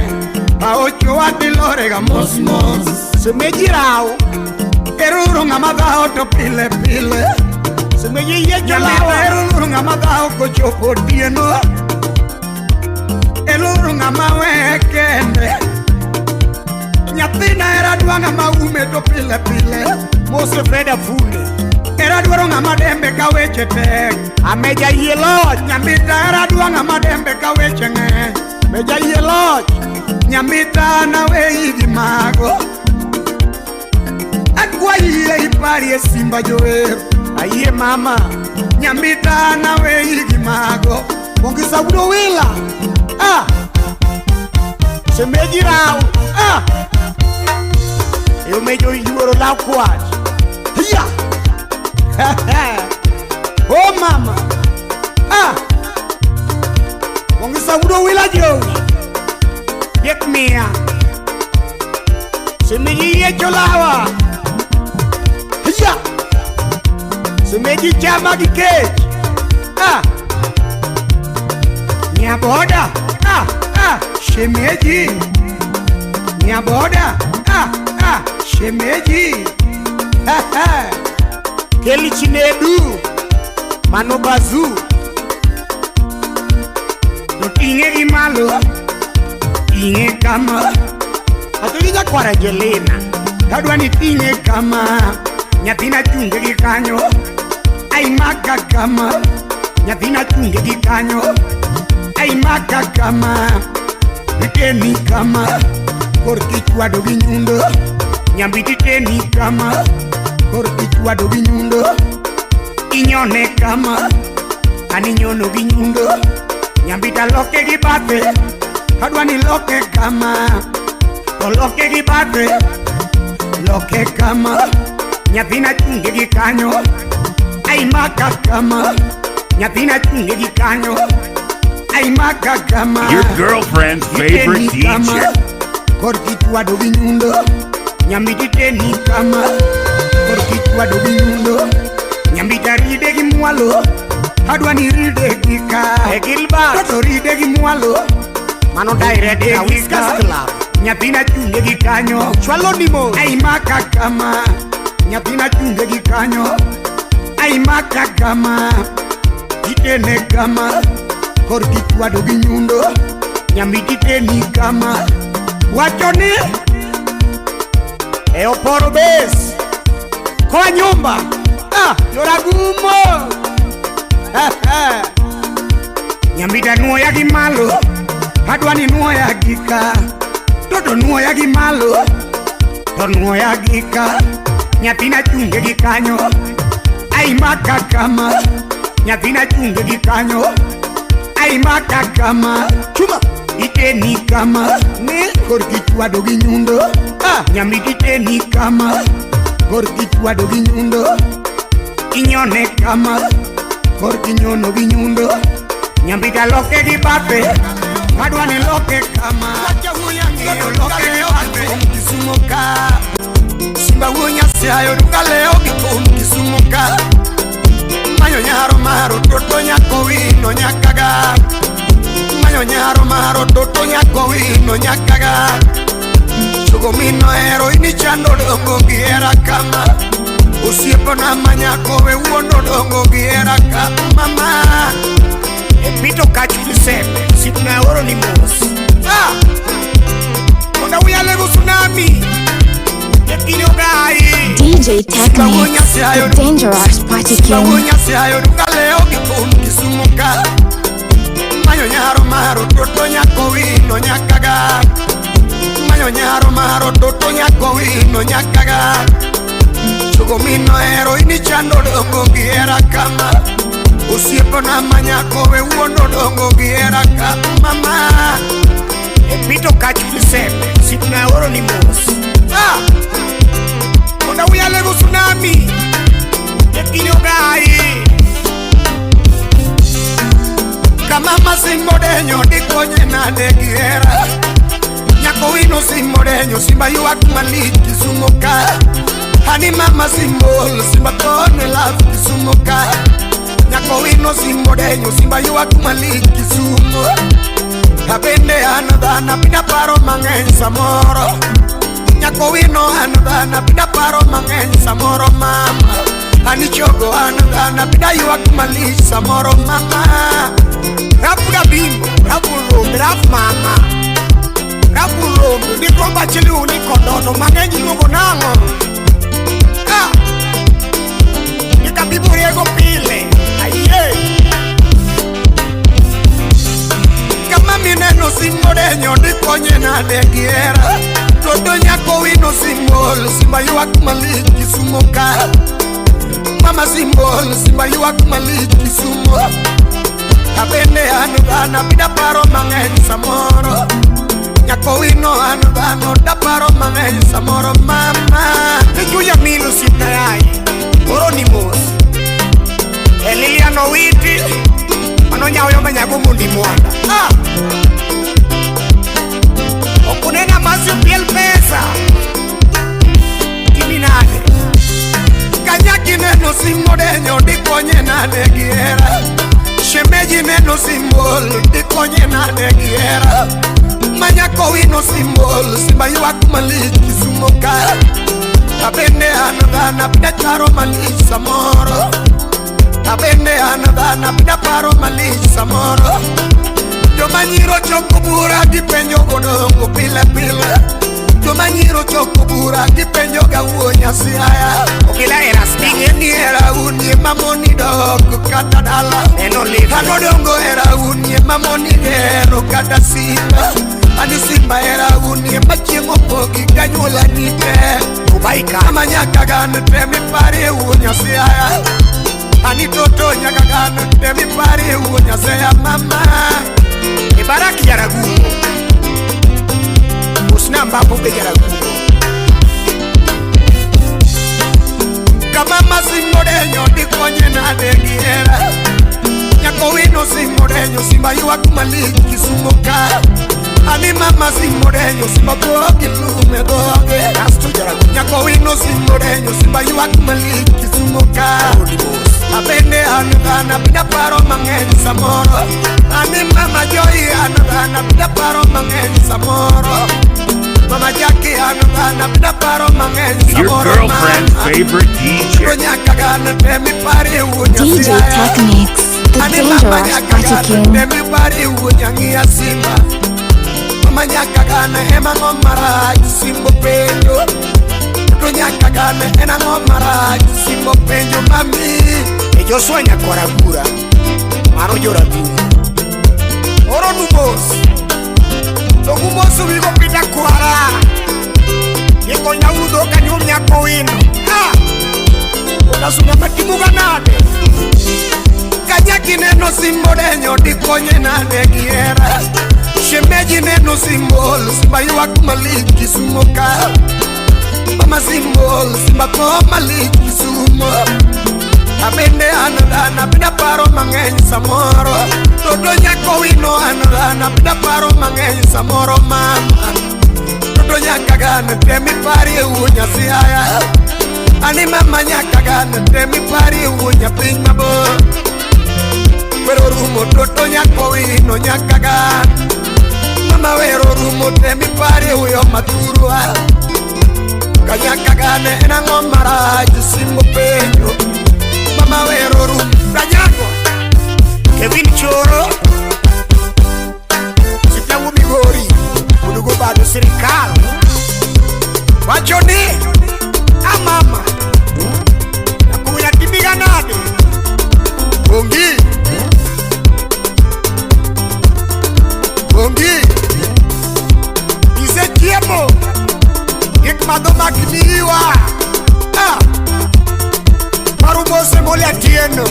Aocho atilorega mos mos. Semeji rao. Eruro ng'ama dhao to pile pile. Semeji yiecho lawa. Eruro ng'ama dhao kochopo otieno. Eluro ng'ama weye kende. Nyathina hera dwang'a maume to pile pile. Mose Freda Funde. Hera dwaro ng'ama dembe ka weche tek. Ameja yie loch. Nyambita hera dwang'a madembe ka weche ng'eny. Meja yie loch. Nyambita naweyi gi mago. Akwayi iparie simba jower. Ayie mama. Nyambita naweyi gi mago. Ongisa wudo wila. Ah. Semeji rao. Ah. Eomejo yuoro law kwach. Hiya. Oh mama. Ah. Ongisa wudo wila jowi. Yek mia. Semeji yiecho lawa. Hiya. Semeji chama gi kech. Ah. Nyaboda. Ah. Ah. Shemeji. Nyaboda. Ah. Ah. Shemeji. Keli Chinedu. Mano bazu. To ting'e gi malo. Ting'e kama. Ato gi nyakwar Angelina. Adwa ni ting'e kama. Nyathina chunge gi kanyo. Aimaka kama. Nyathina chunge gi kanyo. Aimaka kama. Iteni kama. Korki chwado gi nyundo. Nyambiti teni kama. Korki chwado gi nyundo. Inyone kama. Aninyono gi nyundo. Nyambita loke gi bathe. Adwa ni loke kama. To loke gi bathe. Loke kama. Nyathina chunge gi kanyo. Aimaka kama. Nyathina chunge gi kanyo. Aimaka kama. Your girlfriend's favorite Iteni kama. DJ. Korki chwado gi nyundo. Nyambiti teni kama. Korki chwado gi nyundo. Nyambita ride gi mwalo. Adwa ni ride gi ka. E Gilbert. To ride gi mwalo. Mano direct na Whiskers Club. Nyathina chunge gi kanyo. Chwalo ni mos. Aimaka kama. Nyathina chunge gi kanyo. Aimaka kama. Itene kama. Korki chwado gi nyundo. Nyambiti teni kama. Wacho ni e Oporo Base. Koa nyumba. Ah, Joragumo. Nyambita nuoya gi malo. Adwa ni nuoya gi ka. Toto nuoya gi malo. To nuoya gi ka. Nyathina chunge gi kanyo. Aimaka kama. Nyathina chunge gi kanyo. Aimaka kama. Chuma. Iteni kama. Ni korki chwado gi nyundo. Ah, nyambiti teni kama. Korki chwado gi nyundo. Inyone kama. Korki nyono gi nyundo. Nyambita loke gi bathe. Adwa ni loke kama. Toto loke gi bathe. Kisumo ka. Simba wuo Nyasaye duka leo gi thum Kisumo ka. Manyo nyaro maro toto nyako wino nyakaga. Manyo nyaro maro toto nyako wino nyakaga. Chogo mino ero ini chando dongo gi hera kama. Osiepona manyako we wuon odongo gi hera ka mama. Epito kachulisepe sipna oro ni mos. Ah! Konda uyalego tsunami. Yekini ogai. DJ Techniques, the dangerous party king. Siayo duka leo gi thum Kisumu ka. Manyo nyaro maro toto nyako wino nyakaga. Manyo nyaro maro toto nyako wino nyakaga. Chogo mino hero ini chando dongo gi hera kama. Osiepona manyako we wuon odongo gi hera ka mama. Epito kachulisepe sipna oro ni mos. Ah! Konda uyalego tsunami. Yekini ogai. Kama masimbo denyo dikonye nade gi hera. Nyako wino simbo denyo simba ywak malich Kisumu ka. Hani mama simbol simba tone love Kisumu ka. Nyako wino simbo denyo simba ywak malich Kisumu. Abende an dhano pida paro mang'eny samoro. Nyako wino an dhano pida paro mang'eny samoro mama. Ani chogo an dhano pida ywak malich samoro mama. Rapuda bimbo, rapu rombe, rap mama. Rapu rombe, ni komba chili uni kodono, mang'eny iluongo nang'o? Ah! Nikabibu riego pile, aye. Kama mineno simbo denyo dikonye nade gi hera. Toto nyako wino simbol simba ywak malich Kisumu ka. Mama simbol simba ywak malich Kisumu. Abende an dhano pida paro mang'eny samoro. Nyako wino an dhano da paro mang'eny samoro mama. Ichuya milo sipna yai, oro ni mos. E Lilian Owiti, mano nyawo manyago mondi mwanda. Ah! Okunena masio piel pesa. Timi nade. Kanyaki neno simbo denyo dikonye nade gi hera. Shemeji neno simbol dikonye nade gi hera. Manyako wino simbol simba ywak malich Kisumu ka. Abende an dhano pida charo malich samoro. Abende an dhano pida paro malich samoro. Joma nyiro choko bura gipenjo odongo pile pile. Joma nyiro choko bura gipenjo ga wuo Nyasiaya. Okila era sting. Ni hera unie mamoni dok kata dala. Neno lit. Anodongo hera unie mamoni gero kata simba. Ani simba hera unie machiemo pogi ganyuola ni te. Dubai ka. Ama nyaka gan te miparie wuo Nyasiaya. Ani toto nyaka gan te miparie wuo Nyasiaya mama. Ibaraki jaragumo. Usna mbapo be jaragumo. Kama masimbo denyo dikonye nade gi hera. Nyako wino simbo denyo simba ywak malich Kisumu ka. Ani mama simbo denyo simba dhogi lume dhoge. Asto jaragumo. Nyako wino simbo denyo simba ywak malich Kisumu ka. Abende an dhano pida paro mang'eny samoro. Ani mama Joy an dhano pida paro mang'eny samoro. Mama Jackie an dhano pida paro mang'eny Your samoro. girlfriend's favorite DJ. Nyaka gan te miparie wuo DJ Nyasiaya. Techniques, the Ani mama dangerous nyaka party gan king. te miparie wuo nyang'iya simba. Mama nyaka gan ema ang'o marach simbo penjo. To nyaka gan en ang'o marach simbo penjo mami. E Joshua nyakwara gura. Mano joragumo. Oro numos. Dogumoso wigo pita kwara. Ikonya udo kanyum nyako wino. Ah! Odasuna matimuga nade. Kanyaki neno simbo denyo dikonye nade gi hera. Shemeji neno simbol simba ywak malich Kisumu ka. Mama simbol simba tho malich Kisumu. Abende an dhano pida paro mang'eny samoro. Toto nyako wino an dhano pida paro mang'eny samoro mama. Toto nyaka gan te miparie wuo Nyasiaya. Ani mama nyaka gan te miparie wuo nyapiny mabor. Wero rumo toto nyako wino nyaka gan. Mama wero rumo te miparie wuo mathurwa. Kanyakagane en ang'o marach simo penjo. Mama wero rum Ranyago Kevin Choro Sitawu Migori Udugo bado sirikal Wacho ni Amama Nakuya timiga nade Bongi Bongi Ise chiemo Gik madho makniwa Ah Marumose mole atieno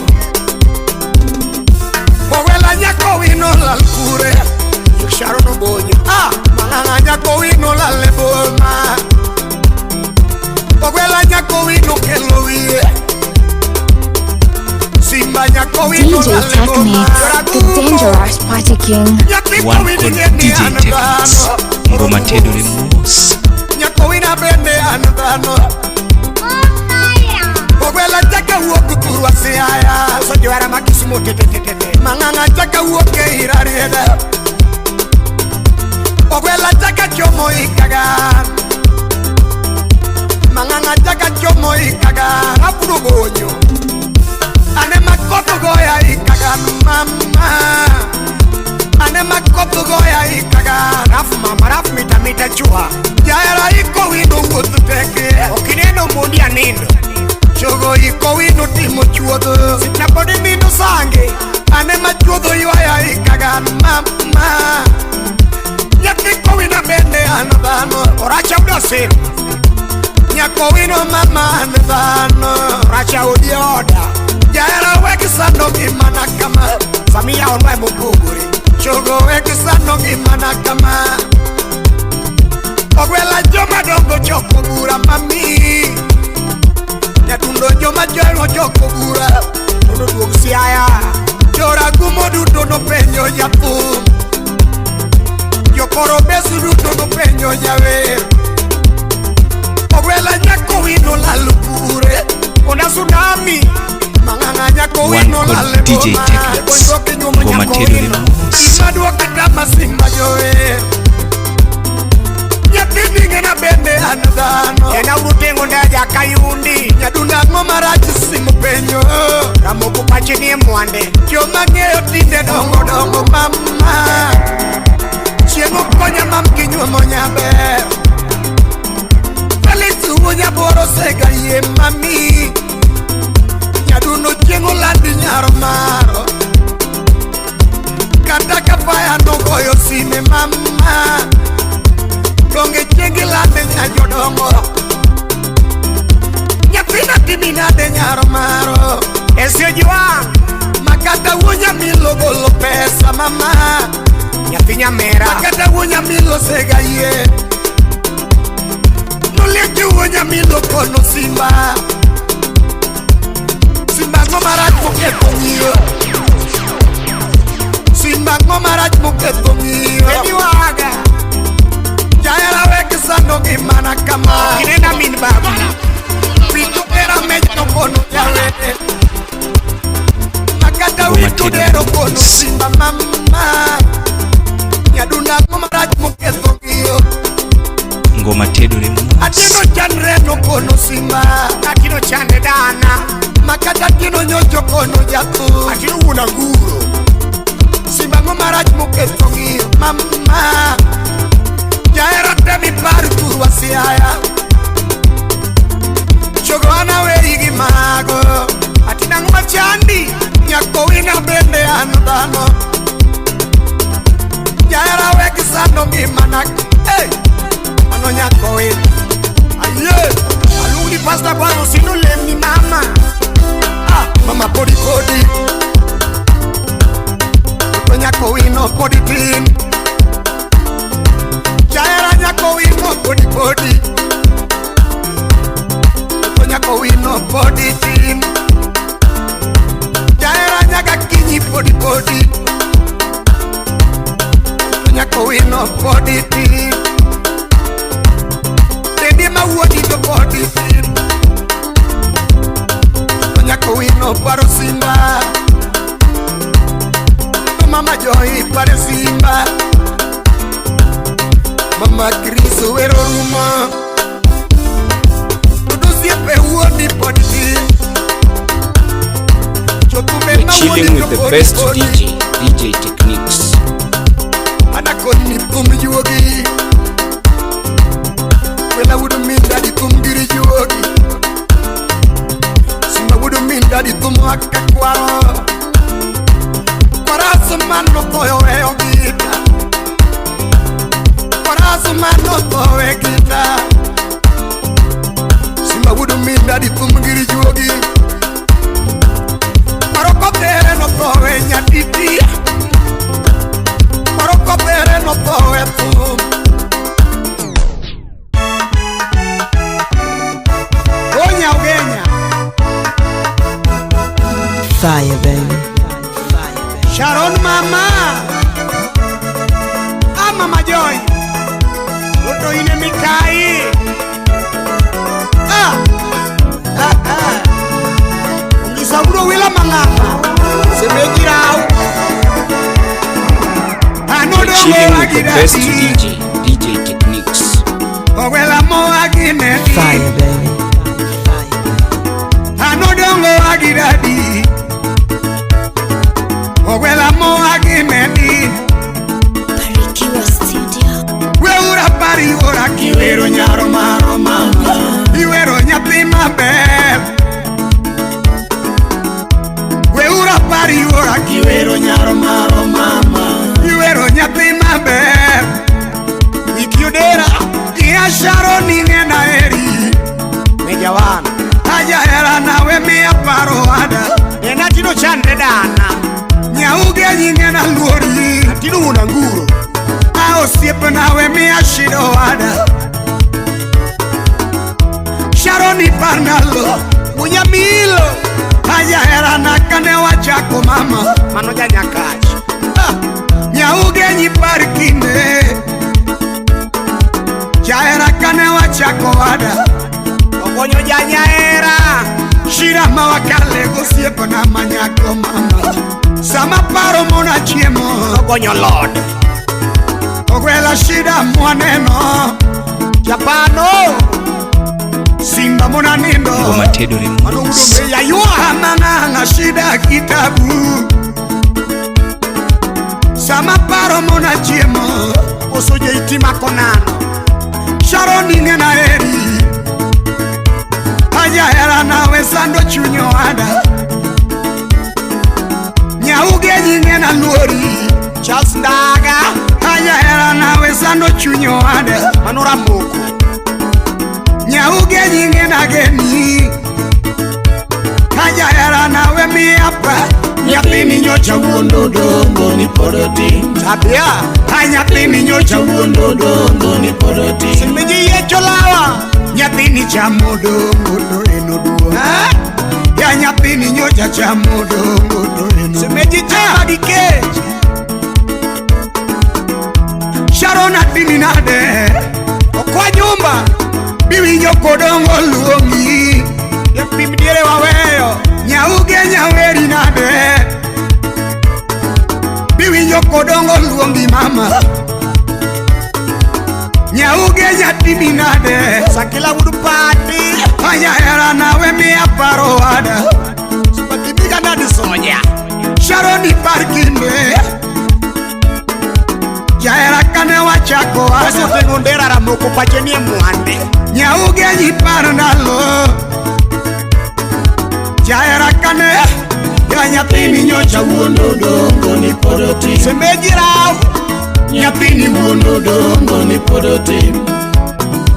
Owela nyako wino lal kure Sharon Obonyo Ah mang'ang'a nyako wino lal e boma. Ogwela nyako wino kelo wiye. Simba nyako wino DJ lal e boma. Techniques, the dangerous party king. Nyathi One kowino called ng'e ni DJ an Techniques. dhano. Ngoma tedore mos. Nyako wina bende an dhano. Ogwela chaka wuok thurwa Siaya. Uso johera ma Kisumu tetetetete Mang'ang'a chaka wuok e Irarieda. Ogwela chaka chomo Ikagan. Mang'ang'a chaka chomo Ikagan. Apuro bonyo Ane makoth goya Ikagan mama. Ane makoth goya Ikagan. Raf mama raf mita mita chua Jahera iko wino wuoth teke. Okineno mondi anindo Chogo iko wino timo chuodho. Sitna podi nindo sange Ane machuodho ywaya Ikagan mama. Nyathi kowino bende an dhano. Oracha udo sim Nyako wino mama an dhano. Oracha odi e oda Jahera wek sando ngimana kama. Familia onwa mopogore Chogo wek sando ngimana kama. Ogwela joma dongo choko bura mami. Nyatundo joma chon choko bura. Mondo duog Siaya Joragumo duto nopenjo jathum. Jokoro besu duto nopenjo jawer. Ogwela nyako wino lal kure. Ona tsunami Mang'ang'a nyako One wino lal e called DJ boma. Techniques. Boyruok inyuomo Ngoma nyako tedore wino. mos. Gima duoke tama simba jower. Nyathi ning'ena bende an dhano. En auru teng'o ndaja kayundi Nyadunda ang'o marach simo penjo. Ramoko pache nie mwande Joma ng'eyo tinde dongo dongo mama. Chieng' okonya mam kinyuomo nyaber. Felix wuo nyaboro sega yie mami. Nyadundo chieng' olandi nyaro maro. Kata ka faya nogoyo sime mama. Donge chieng' ilande nya jodongo. Nyathina timi nade nyaro maro. Esio jiwang' Makata wuo nyamilo golo pesa mama. Nyathi nyamera Makata wuo nyamilo sega yie. Noliecho wuo nyamilo kono simba. Simba ang'o marach moketho ng'iyo. Simba ang'o marach moketho ng'iyo. Baby waga Jahera wek sando ngimana kama. Kinena min babu Wito era mecho kono jawer. Makata Ngoma wito tedore dero kono mos. simba mama. Nyadunda ang'o marach moketho ng'iyo. Ngoma tedore mos. Atino chandre no kono simba. Atino chande dana Makata tino nyocho kono jathum. Atino wuon anguro Simba ang'o marach moketho ng'iyo mama. Jahera temi par thurwa Siaya. Chogo an aweyi gi mago. Atino ang'o machandi Nyako wina bende an dhano. Jahera wek sando ngimana. Hey! Mano nyako wina. Aye! Aluongi pasta bwana osino lemni mama Ah, mama podi podi. To nyako wino podi tin. Jahera nyako wino podi podi. To nyako wino podi tin. Jahera nyaka kinyi podi podi. To nyako wino podi tin. Dendi mawuodi to podi tin. To nyako wino paro simba. To mama joy paro simba. Mama Chris wero rumo. Osiepe wuoni pod tin. Jothumbe We're ma chilling wuoni with to the pod best podi. DJ, DJ Techniques. Anakoni thum juogi. Wela wuod min dadi thum giri juogi. Simba wuod min dadi thum aka kwaro. Kwaraso mano thoyo weyo gita. Kwaraso mano tho we gita. Simba wuod min dadi thum giri juogi. Kwaro kodhere no tho we nyatiti. Kwaro kodhere no tho we thum. Onya Ugenya. Fire, baby. Sharon mama. Ah, Mama Joy. Luto ine mikai. Ah. Ah, ah. Ungisaburo wila mang'ama. Semejirau. We're chilling with the best DJ, DJ Techniques. Owela mo agineti. Fire, baby. Anodongo agidadi. Owela mo agineti. Barikiwa Studio. Weura pari ora kiwero nyaro maro mama. Iwero nyathi maber. Weura pari ora kiwero nyaro maro mama. Iwero nyathi maber. Ikiodera iya Sharon ing'ena eri. Mejawan. Ajahera nawe miya paro ada. En atino chandre dana. Nyauge nying'ena luori. Atino wuon anguro. A osiepna we miya shida wada. Sharon iparnalo. Munyamilo. Ajahera kane wachako mama. Mano janyakach. Ah, Nyauge nyipar kinde. Jahera kane wachako wada. Ogonyo janyahera. Shida mawakale gosiepna manyako mama. Sama paro mona chiemo. Ogonyo lord. Ogwela shida mwaneno. Japano. Simba mona nindo. Ngoma tedore mos. Yayua mang'ang'a shida kitabu. Sama paro mona chiemo. Osoje itima konano. Sharon ing'ena eri. Ajahera nawe sando chuny owada. Nyauge nying'ena luori. Charles Ndaga. Ajahera nawe sando chuny owada. Mano ramoko. Nyauge nying'ena geni. Ajahera nawe miya pa. Nyathini nyocha wuondo dongo ni pod otin. Tabia. A nyathini nyocha wuondo dongo ni pod otin. Semeji yiecho lawa. Nyathini chamo dongo to en oduong'. Ya nyathini nyocha chamo dongo to en oduong'. Semeji chama gi kech. Sharon atimi nade. Okwa nyumba. Biwinjo kodongo luongi. Japim diere waweyo. Nyauge nyaweri nade. Biwinjo kodongo luongi mama. Nyauge nyatimi nade. Sakila wuod pati. Ajahera nawe miya paro wada. Sipatimiga nade soja. Sharon ipar kinde. Jahera kane wachako wada. Waseteng'o ndera ramoko pache nie mwande. Nyauge nyipar ndalo. Jahera kane. Ya nyathini nyocha wuondo dongo ni pod otin. Semeji raw. Nyathini wuondo dongo ni pod otin.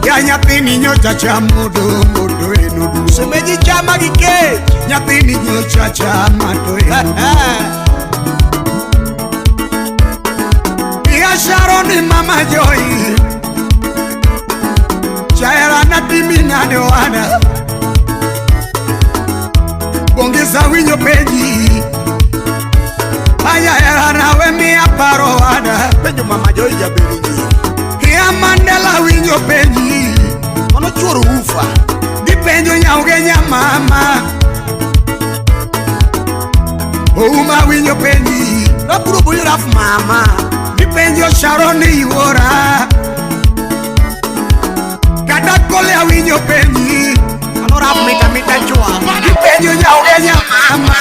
Ya nyathini nyocha chamo dongo to en oduong'. Semeji chama gi kech. Nyathini nyocha chama to en oduong'. Ya Sharon ni mama Joy. Jahera natimi nade owada. Bongisa winjo penji. Ajahera nawe miya paro wada. Penjo mama Joy jaberi ji. Ya Mandela winjo penji. Mano chuoro ufa. Gipenjo nyauge nyamama. Ouma winjo penji. Rapuro boyo raf mama. Gipenjo Sharon ni yuora. Kata kole awinjo penji. Mano rap mita mita chwa. Gipenjo nyaugenya mama.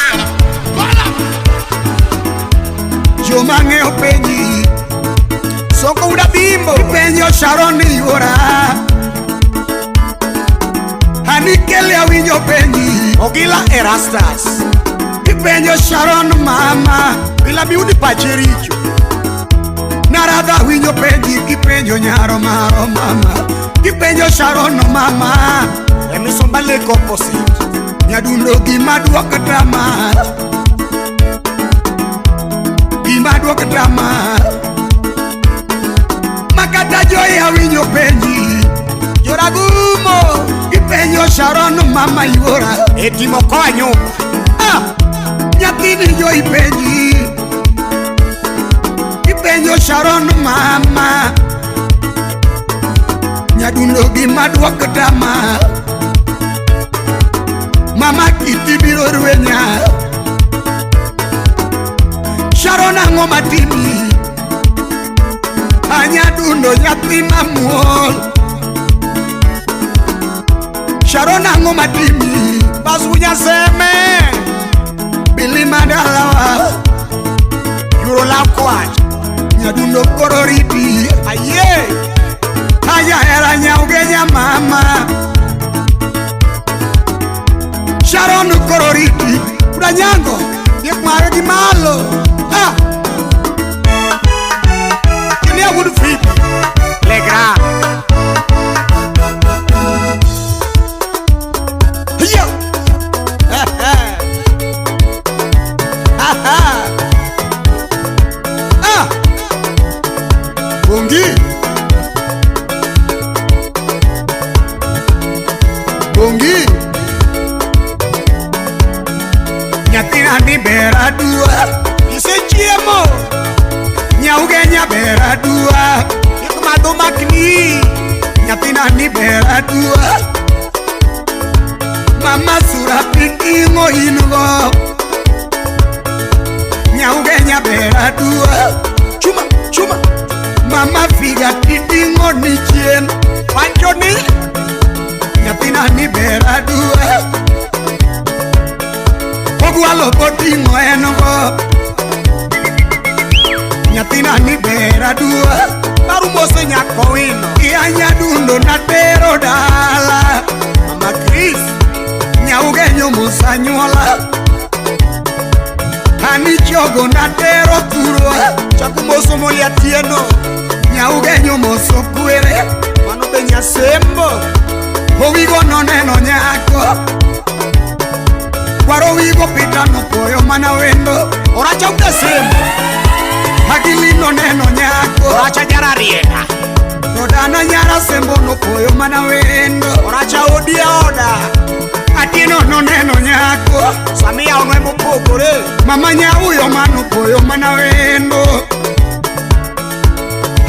Joma ng'eyo penji. Soko uda bimbo. Gipenjo Sharon yuora. Anikele awinjo penji. Ogila Erastus. Gipenjo Sharon mama. Bila miudi pache richo. Naradha winjo penji. Gipenjo nyaro maro mama. Gipenjo Sharon mama. Emisomba lake opposite. Nyadundo gima duok drama. Gima duok drama. Makata joy awinjo penji. Joragumo. Gipenjo Sharon mama yuora. Etimo konyo. Ah! Nyathini joy penji. Gipenjo Sharon mama. Nyadundo gima duok drama. Mama kiti biro rwenya. Sharon ang'o matimi. Anyadundo nyathi mamuol. Sharon ang'o matimi. Basunya seme. Bili madalawa. Yuro lakwach. Nyadundo koro riti. Aye. Aya hera nyaugenya mama. Sharon koro riti. Udanyango. Diek mare gi malo. Ah. Kinia wood free. Legra. Yo. Ha ha. Ha ha. Ah. Bongi. Bongi. Nyathina ni ber aduwa. Isechiemo. Nyaugenya ber aduwa. Gik madho makni. Nyathina ni ber aduwa. Mama sura piting'o in go. Nyaugenya ber aduwa. Chuma, chuma. Mama figa titing'o ni chien. Wacho ni nyathina ni ber aduwa. Ogwalo boting'o en go. Nyathina ni ber aduwa. Barumose nyako wino. Iya nyadundo natero dala. Mama Chris. Nyaugenyo musanyuola. Ani chogo natero thurwa. Chakumoso moliatieno. Nyaugenyo moso kwere. Mano be nyasembo. Owigo noneno nyako. Kwaro wigo pita nopoyo mana wendo. Oracha ukasembo. Agili noneno nyako. Oracha nyararieka. Rodana nyara sembo nopoyo mana wendo. Oracha odia oda. Atieno noneno nyako. Samia onwe mopogore. Mama nyauyo manopoyo mana wendo.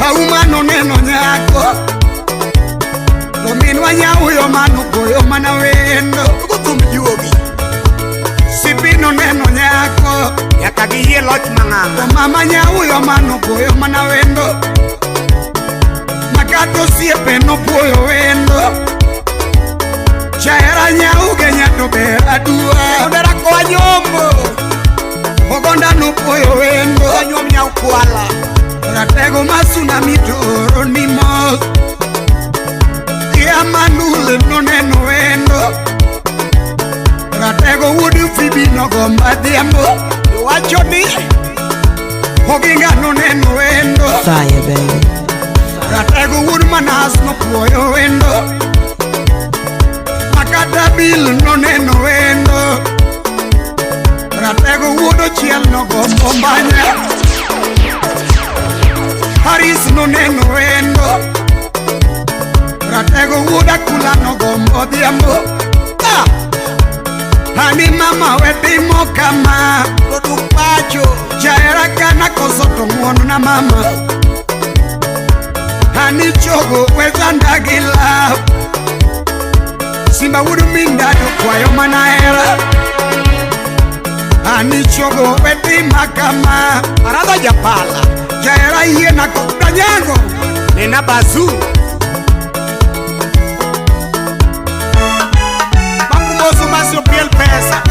Auma noneno nyako. To minwa nyauyo manopoyo mana wendo. Ugothum juogi. Sipi noneno nyako. Nyaka giyie loch mang'ang'a. To mama nyauyo manopoyo mana wendo. Makato osiepe nopuoyo wendo. Chahera nyauge nyato ber aduwa. Odera koa nyombo. Ogonda nopuoyo wendo. Anyuom nyau kwala. Ratego masuna mitoro ni mos. Iya manule noneno wendo. Ratego wuod Fibi nogomba dhiambo. Iwacho ni Oginga noneno wendo. Fire baby. Ratego wuod Manas nopuoyo wendo. Makata Bill noneno wendo. Ratego wuod Ochiel nogombo mbanya. Haris noneno wendo. Ratego wuod Akula nogombo dhiambo. Ah! Ani mama we timo kama. Roduk pacho. Jahera kana koso to ng'uono na mama. Ani chogo we chanda gi law. Simba wuod minda to kwayo mana hera. Ani chogo we tima kama. Aradha japala. Jahera yie na kodanyango. Nena bazu. Koso masio piel pesa.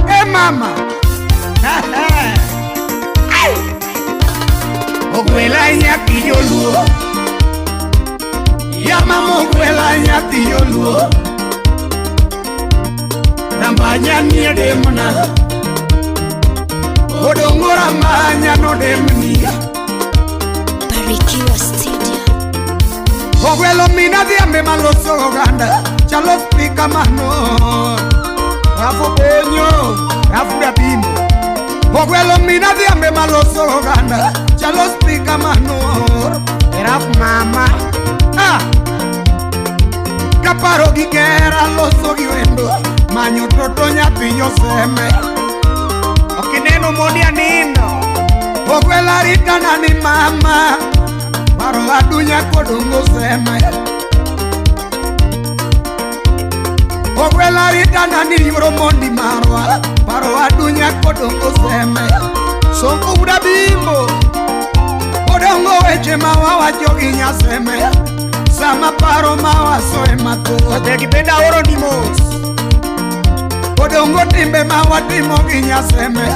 Eh mama. Ogwela nyathi joluo. Ya mama ogwela nyathi joluo. Rambanya nie demna. Odongo rambanya no demni. Barikiwa Studio. Ogwelo mina dhiambe maloso oganda. Chalo spika mano. Rafu bonyo, rafu dabimo. Ogwelo mina dhiambe maloso oganda. Chalo spika mano. Rafu mama. Ah. Kaparo gi gera loso gi wendo. Manyo toto nyathi nyoseme. Okineno modi anino. Ogwela ritana ni mama. Paro adunya kodongo seme. Ogwela ritana ni yuro mondi marwa. Paro adunya kodongo seme. Sonko buda bimbo. Odongo weche mawawacho gi nyaseme. Sama paro mawaso ema thoth. Tegibenda oro ni mos. Odongo timbe mawatimo gi nyaseme.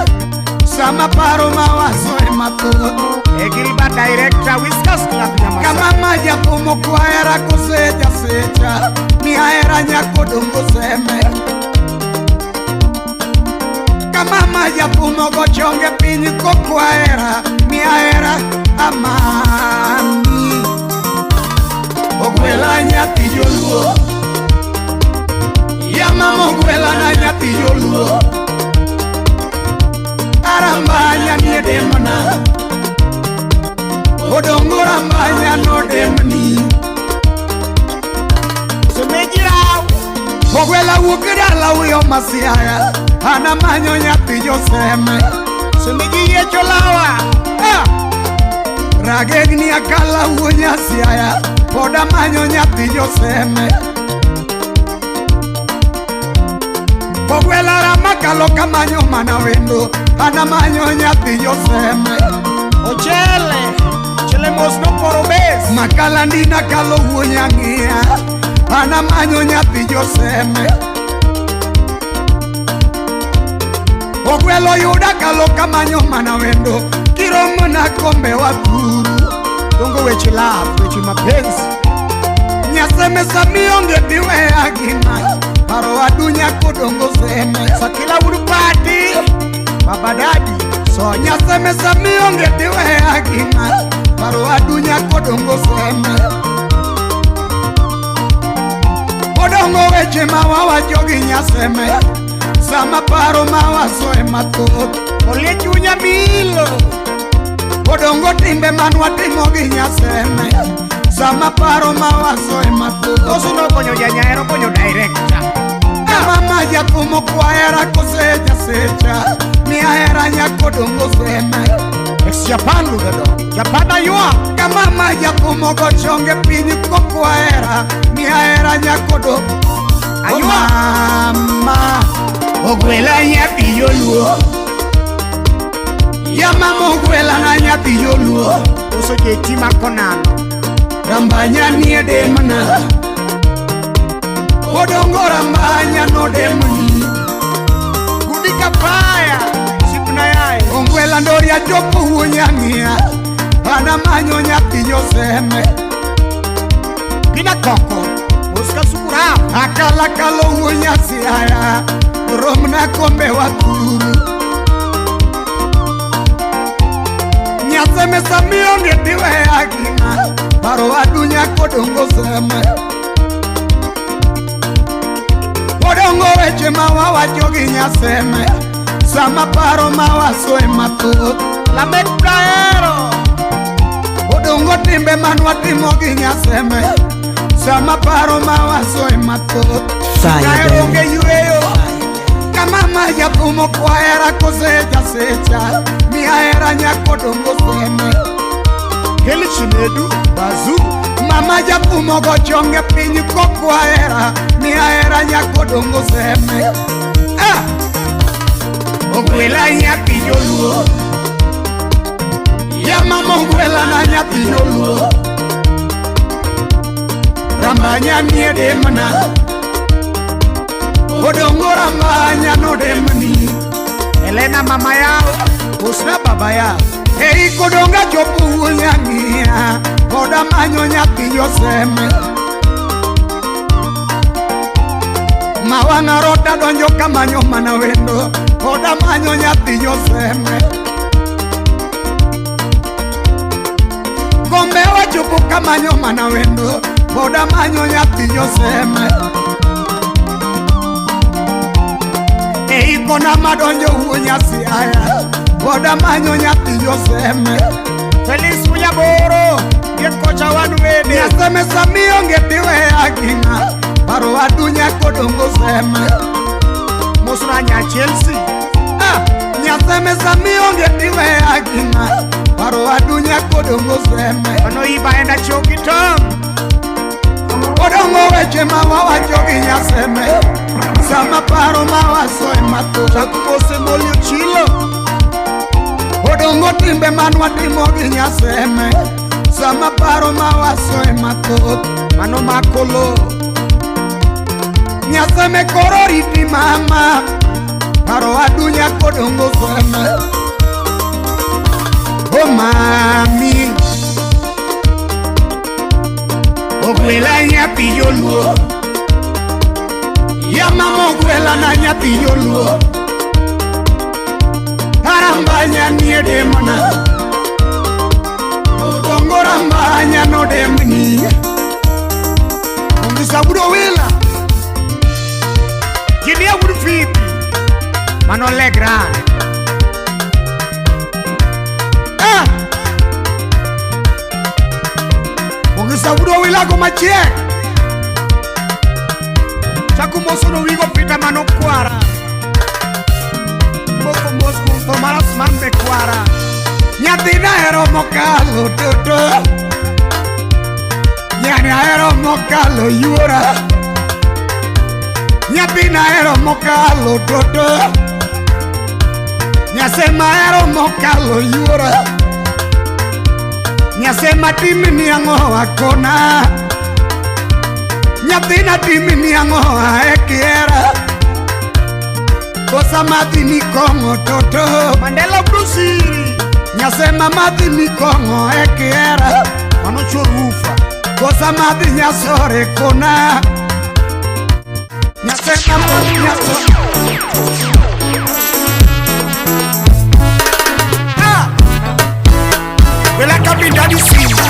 Sama paro mawaso ema thoth. Egilba director Whiskas Club Nyamasa. Kama maja pumo kwa hera kuseja secha. Mi ahera nyakodongo seme. Kama maja pumo gochonge piny kokwa hera. Mi ahera amani. Ogwela nyathi joluo. Ya mama ogwela na nyathi joluo. Arambanya nie demna. Odongo rambanya no demni. Semejirao. Ogwela wuok dala uyo masiaya. Ana manyo nyathi joseme. Semeji yiecho lawa. Ah. Ragegni akala wuo nyasiaya. Pod amanyo nyathi joseme. Ogwela ramakalo kamanyo mana wendo. Ana manyo nyathi joseme. Ochele. Chele mos no poro bes. Makala ndina kalo wuo nyang'ia. Ana manyo nyathi joseme. Ogwelo yuda kalo kamanyo mana wendo. Kiromo na kombe wa kuru. Dongo weche love, weche mapenzi. Nyaseme samionge diwe agima. Paro adunya kodongo seme. Sakila wudu party. Baba daddy. So nyaseme samionge diwe agima. Paro adunya kodongo seme. Odongo weche mawawacho gi nyaseme. Sama paro mawaso ema thoth. Olie chunya milo. Odongo timbe manwatimo gi nyaseme. Sama paro mawaso ema thoth. Koso nokonyo janyaero konyo director. Kama maja pumo kwa hera koseja secha. Mi ahera nyakodongo seme. Ex Japan lugado. Japan aywa. Kama maja pumo gochonge piny kokwa hera. Mi ahera nyakodo. Aywa. Mama. Ogwela nyathi joluo. Ya mama ogwela na nyathi joluo. Koso jeti makonano. Rambanya nie demna. Odongo rambanya no demni. Gudika paya. Sipna yae. Ogwela ndoria chopo wuo nyang'ia. Ana manyo nyathi joseme. Gina koko. Moska sukura. Akala kalo wuo nyasiaya. Romna kombe wa kuru. Nyaseme samionge diwe agima. Paro adunya kodongo seme. Odongo weche mawawacho gi nyaseme. Sama paro mawaso ema thoth. Lamek praero. Odongo timbe manwatimo gi nyaseme. Sama paro mawaso ema thoth. Fire Onge yueyo. Kama maja pumo kwa hera koseja secha. Mi ahera nyakodongo seme. Keli chinedu bazu. Mama japumo gochonge piny kokwa hera. Mi ahera nyakodongo seme. Ah! Ogwela nyathi joluo. Ya mama ogwela na nyathi joluo. Rambanya nie demna. Odongo rambanya no demni. Elena mama yao, Usna baba yao. Ei kodonga chopu nyangia. Koda manyo nyathi Joseme. Mawanga rota donjo kamanyo mana wendo. Koda manyo nyathi Joseme. Kombe wachopo kamanyo mana wendo. Koda manyo nyathi Joseme. Ei kona madonjo wunyasi aya. Koda manyo nyathi Joseme. Felix Unyaboro ye kocha wanwede. Nyaseme samionge tiwe aginga. Paro adunya kodongo seme. Musra nya Chelsea. Ah, nyaseme samionge tiwe aginga. Paro adunya kodongo seme. Ono iba enda choki tom. Odongo weche mawawacho gi nyaseme. Sama paro mawaso ema thoth. Chakubose molio chilo. Odongo timbe manwatimo gi nyaseme. Sama paro mawaso ema thoth. Mano makolo. Nyaseme koro riti mama. Paro adunya kodongo seme. Oh mami. Ogwela nyathi joluo. Ya mama ogwela na nyathi joluo. Arambanya nie demna. Odongo rambanya no demni. Ongisa budo wila. Jimia wudu fipi. Mano legran. Ah! Ongisa budo wila go machiek. Chaku moso no wigo pita mano kwara. Moko mosku tomaras mambe kwara. Nyathina hero mokalo toto. Nyani ahero mokalo yuora. Nyathina hero mokalo toto. Nyasema hero mokalo yuora. Nyasema timni ang'o akona. Nyathina timni ang'o aekiera. Kosa madhi ni kong'o toto. Mandela Brusiri. Nyasema madhi ni kong'o ekiera. Mano chorufa. Kosa madhi nyasore kona. Nyasema madhi nyasore. Ah! Wela kabinda di simba.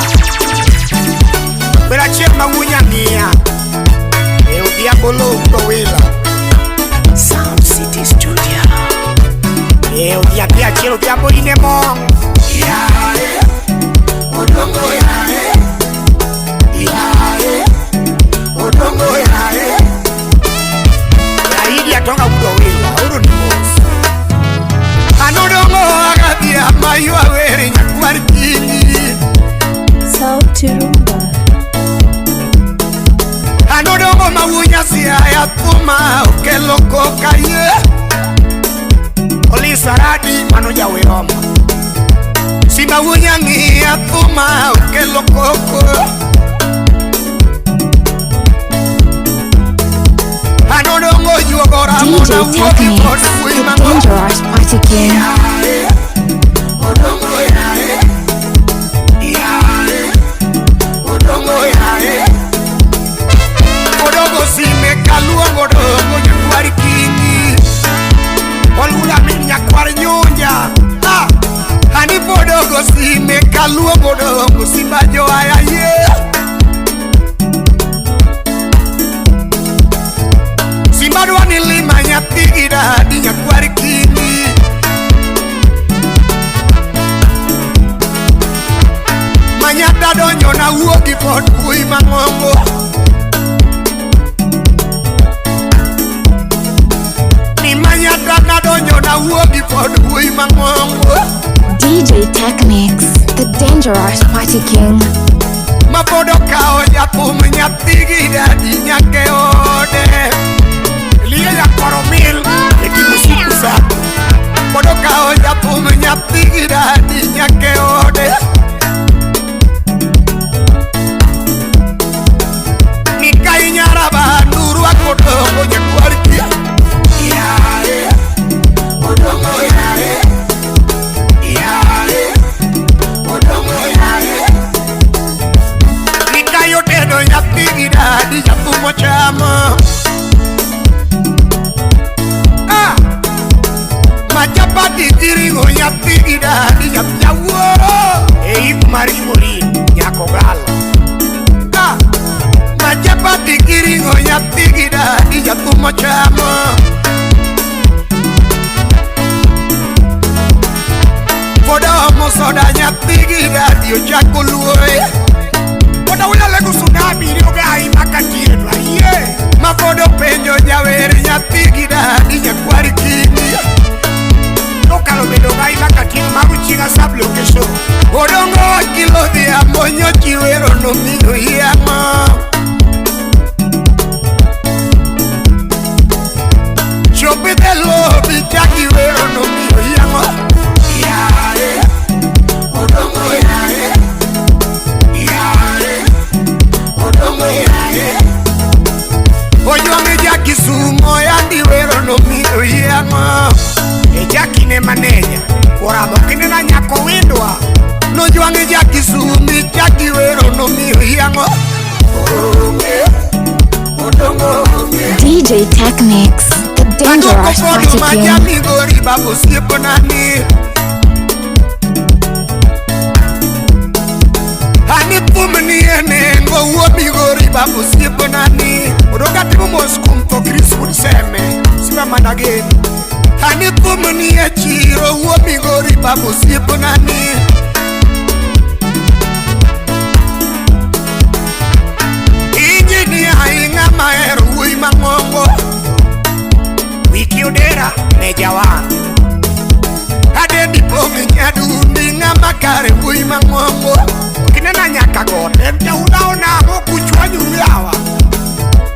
Wela chieng' mawunya ng'iya. E odhiambo lo wila. Sound City Studio. E odhiambo achiel odhiambo ine mong. Yae, odongo yae. Yae, odongo yae. Yaidi atonga udo wila, uru ni mos. Anodongo agathia maywa were nyakwar kinyi. Sauti Rumba. Anodongo mawunya siaya thuma okelo koka ye. Olisa radi mano jaweroma. Simba wunya ng'iya thuma okelo koko. Anodongo juogo ramo DJ na wuogi Techniques, kod wuoyi the mang'o. dangerous party king. Yae, odongo yae. Yae, odongo yae. Odongo sime kaluongo odongo nyakwar kingi. Olula min nyakwar nyunja. Ah! Ani podongo sime kaluongo odongo simba joaya ye. Simba dwa ni lima nyathi gi dadi nyakwar kingi. Manyata donjo na wuogi pod wuoyi mang'ongo. Ni manyata nadonjo na wuogi pod wuoyi mang'ongo. DJ Techniques, the dangerous party king. Mapod okawo jathum nyathi gi dadi nyaka e ode. Liye nyakwaro mil e kimusiku sako. Pod okawo jathum nyathi gi dadi nyaka e ode. chapati giring'o nyathi gi dadi nyawuoro. E ik mar Morin nyako galo. Ah, ma chapati giring'o nyathi gi dadi jathumo chamo. Pod omo soda nyathi gi dadi ochako luore. Pod awinjo lego tsunami ni ogai makatieno ayie. Ma pod openjo jawer nyathi gi dadi nyakwar kingi. Nokalo bedo gai makatieno mago chieng' sub location. Odongo wakilo dhiambo nyochi wero nomiyo yamo. Chopi the lobi chaki wero nomiyo yamo. Yae, odongo yae, yae, odongo yae. Ojwang'e ja Kisumo yandi wero nomiyo yamo. E jakine maneja, koramo kinena nyako windwa. Nojwang'e ja Kisumo chaki wero nomiyo yamo. Onge, odongo onge. DJ Technics, the dangerous Adwoko party podo king. majamigori babo osiepnani. Ani thum ni e nengo wuo Migori babo osiepnani. Odonga timo mos kuom tho Chris Wood Seme, siba mana geno. Ani thum ni e chiro wuo Migori babo osiepnani. Injinia ing'ama hero wuoyi mang'ongo. Wiki Odera ne jawan. Adendi pong' nyadundi ng'ama kare wuoyi mang'ongo. Kinena nyaka got, en jauna onamo kuchwanyo yawa.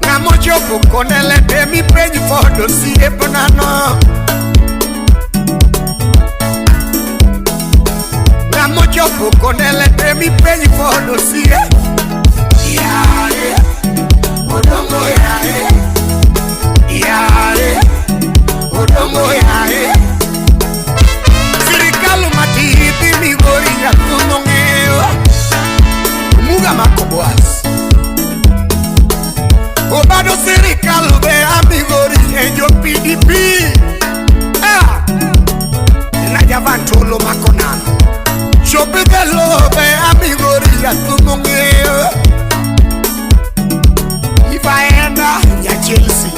Ng'ama ochopo konele te mipenj fod osiepnano. Ng'ama ochopo konele te mipenj fod osie. Yae, odongo yae, yae, odongo yae. Sirikal matidhi Migori nyathum ong'eyo. Muga mako Boaz. Obado sirikal be a Migori e jo PDP. Ah, na javan tolo mako nano. Chopi the lo be a Migori nyathum ong'eyo. Ivaenda ya Chelsea.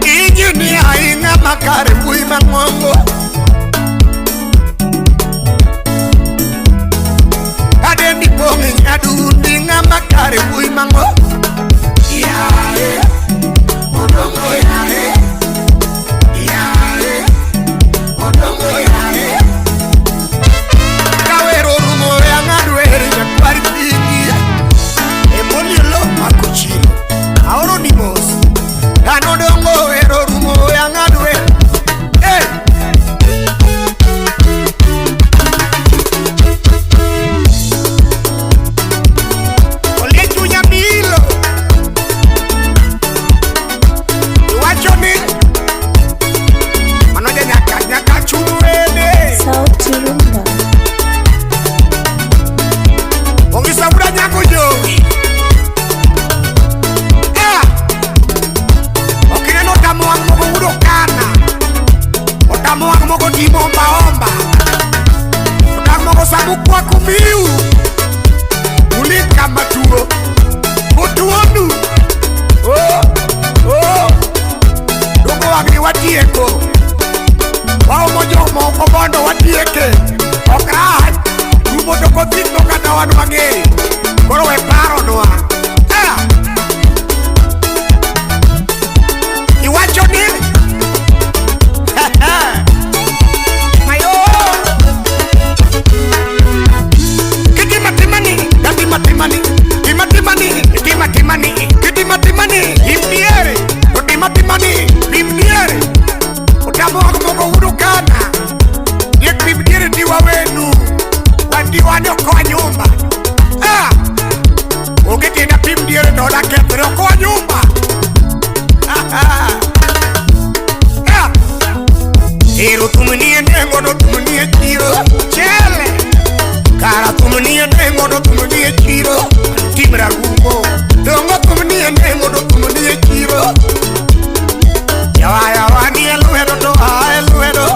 Injinia ing'ama kare wuoyi mang'ongo. Adendi pong' nyadundi ng'ama kare wuoyi mang'ongo. Yae, odongo yae, yae, odongo yae. Kawero orumo we ang'ad wer nyakwar kingi. Emoliolo mako chilo. Aoro ni mos. An odongo wero orumo we ang'ad wer. Eh! Olie chunya milo. Iwacho ni mano ja nyaka nyaka chuny wede. South Turumba. Ongisa ura nyako jowi. Ah! Okineno otamo wang' moko wudo kana. Otamo wang' moko timo omba omba. Otamo moko samukwako miu. Ulik kama tuo. Otuonu. Oh, oh. Dongo wang'ni watieko. Waomo jomoko mondo watieke. Ok rach. Rumo to kothino kata wan wang'eyo. Koro we paronwa. Ah! Iwacho ni Mayo. Kitima timani, datima timani, tima timani, Tima timani. kitima timani, Im diere. otima timani. Pim diere. Otamo wang' moko wudo kana. Diek pim diere tiwa wenu. Wan diwa ni okoa nyumba. Ah! Onge tienda pim diere to oda kethre okoa nyumba. Ah! Ero thum nie nengo to thum nie chiro. Chele. Kara thum nie nengo to thum nie chiro. Tim ragumbo. Dongo thum nie nengo to thum nie chiro. Yawa yawa nie lwedo to a e lwedo.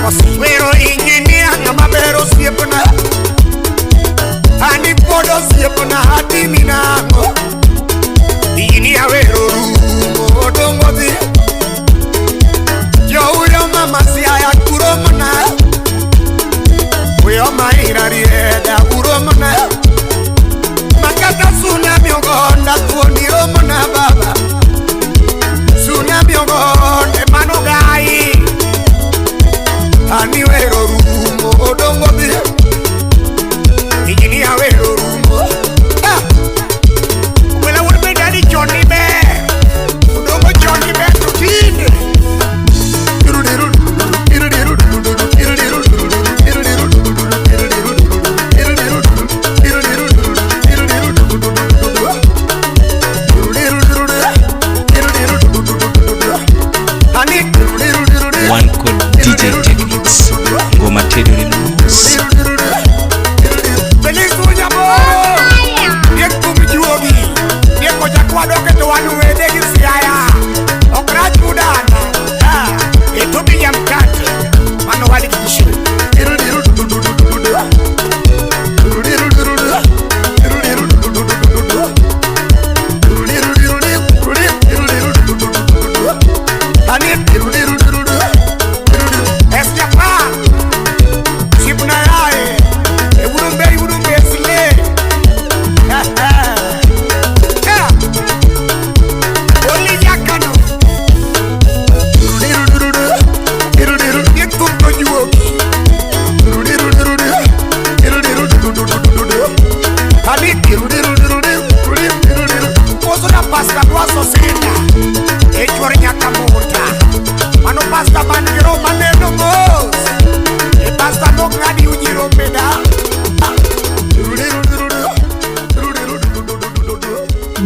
Wero injinia ng'ama ber osiepna. Ani pod osiepna atimi nang'o? Injinia wero rumo odongo dhi. Jouyo mama Siaya kuromona. Uyo maira rieda uromona. Makata tsunami ogonda thuondi romona baba. Tsunami ogonde mano gai. Ani wero rumo odongo dhi. Injinia wero rumo. Ah! Wela wuod bedani chon ni ber. Odongo chon ni ber to tinde. One called DJ Techniques. Ngoma tedore mos.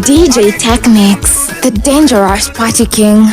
DJ Techniques, the dangerous party king.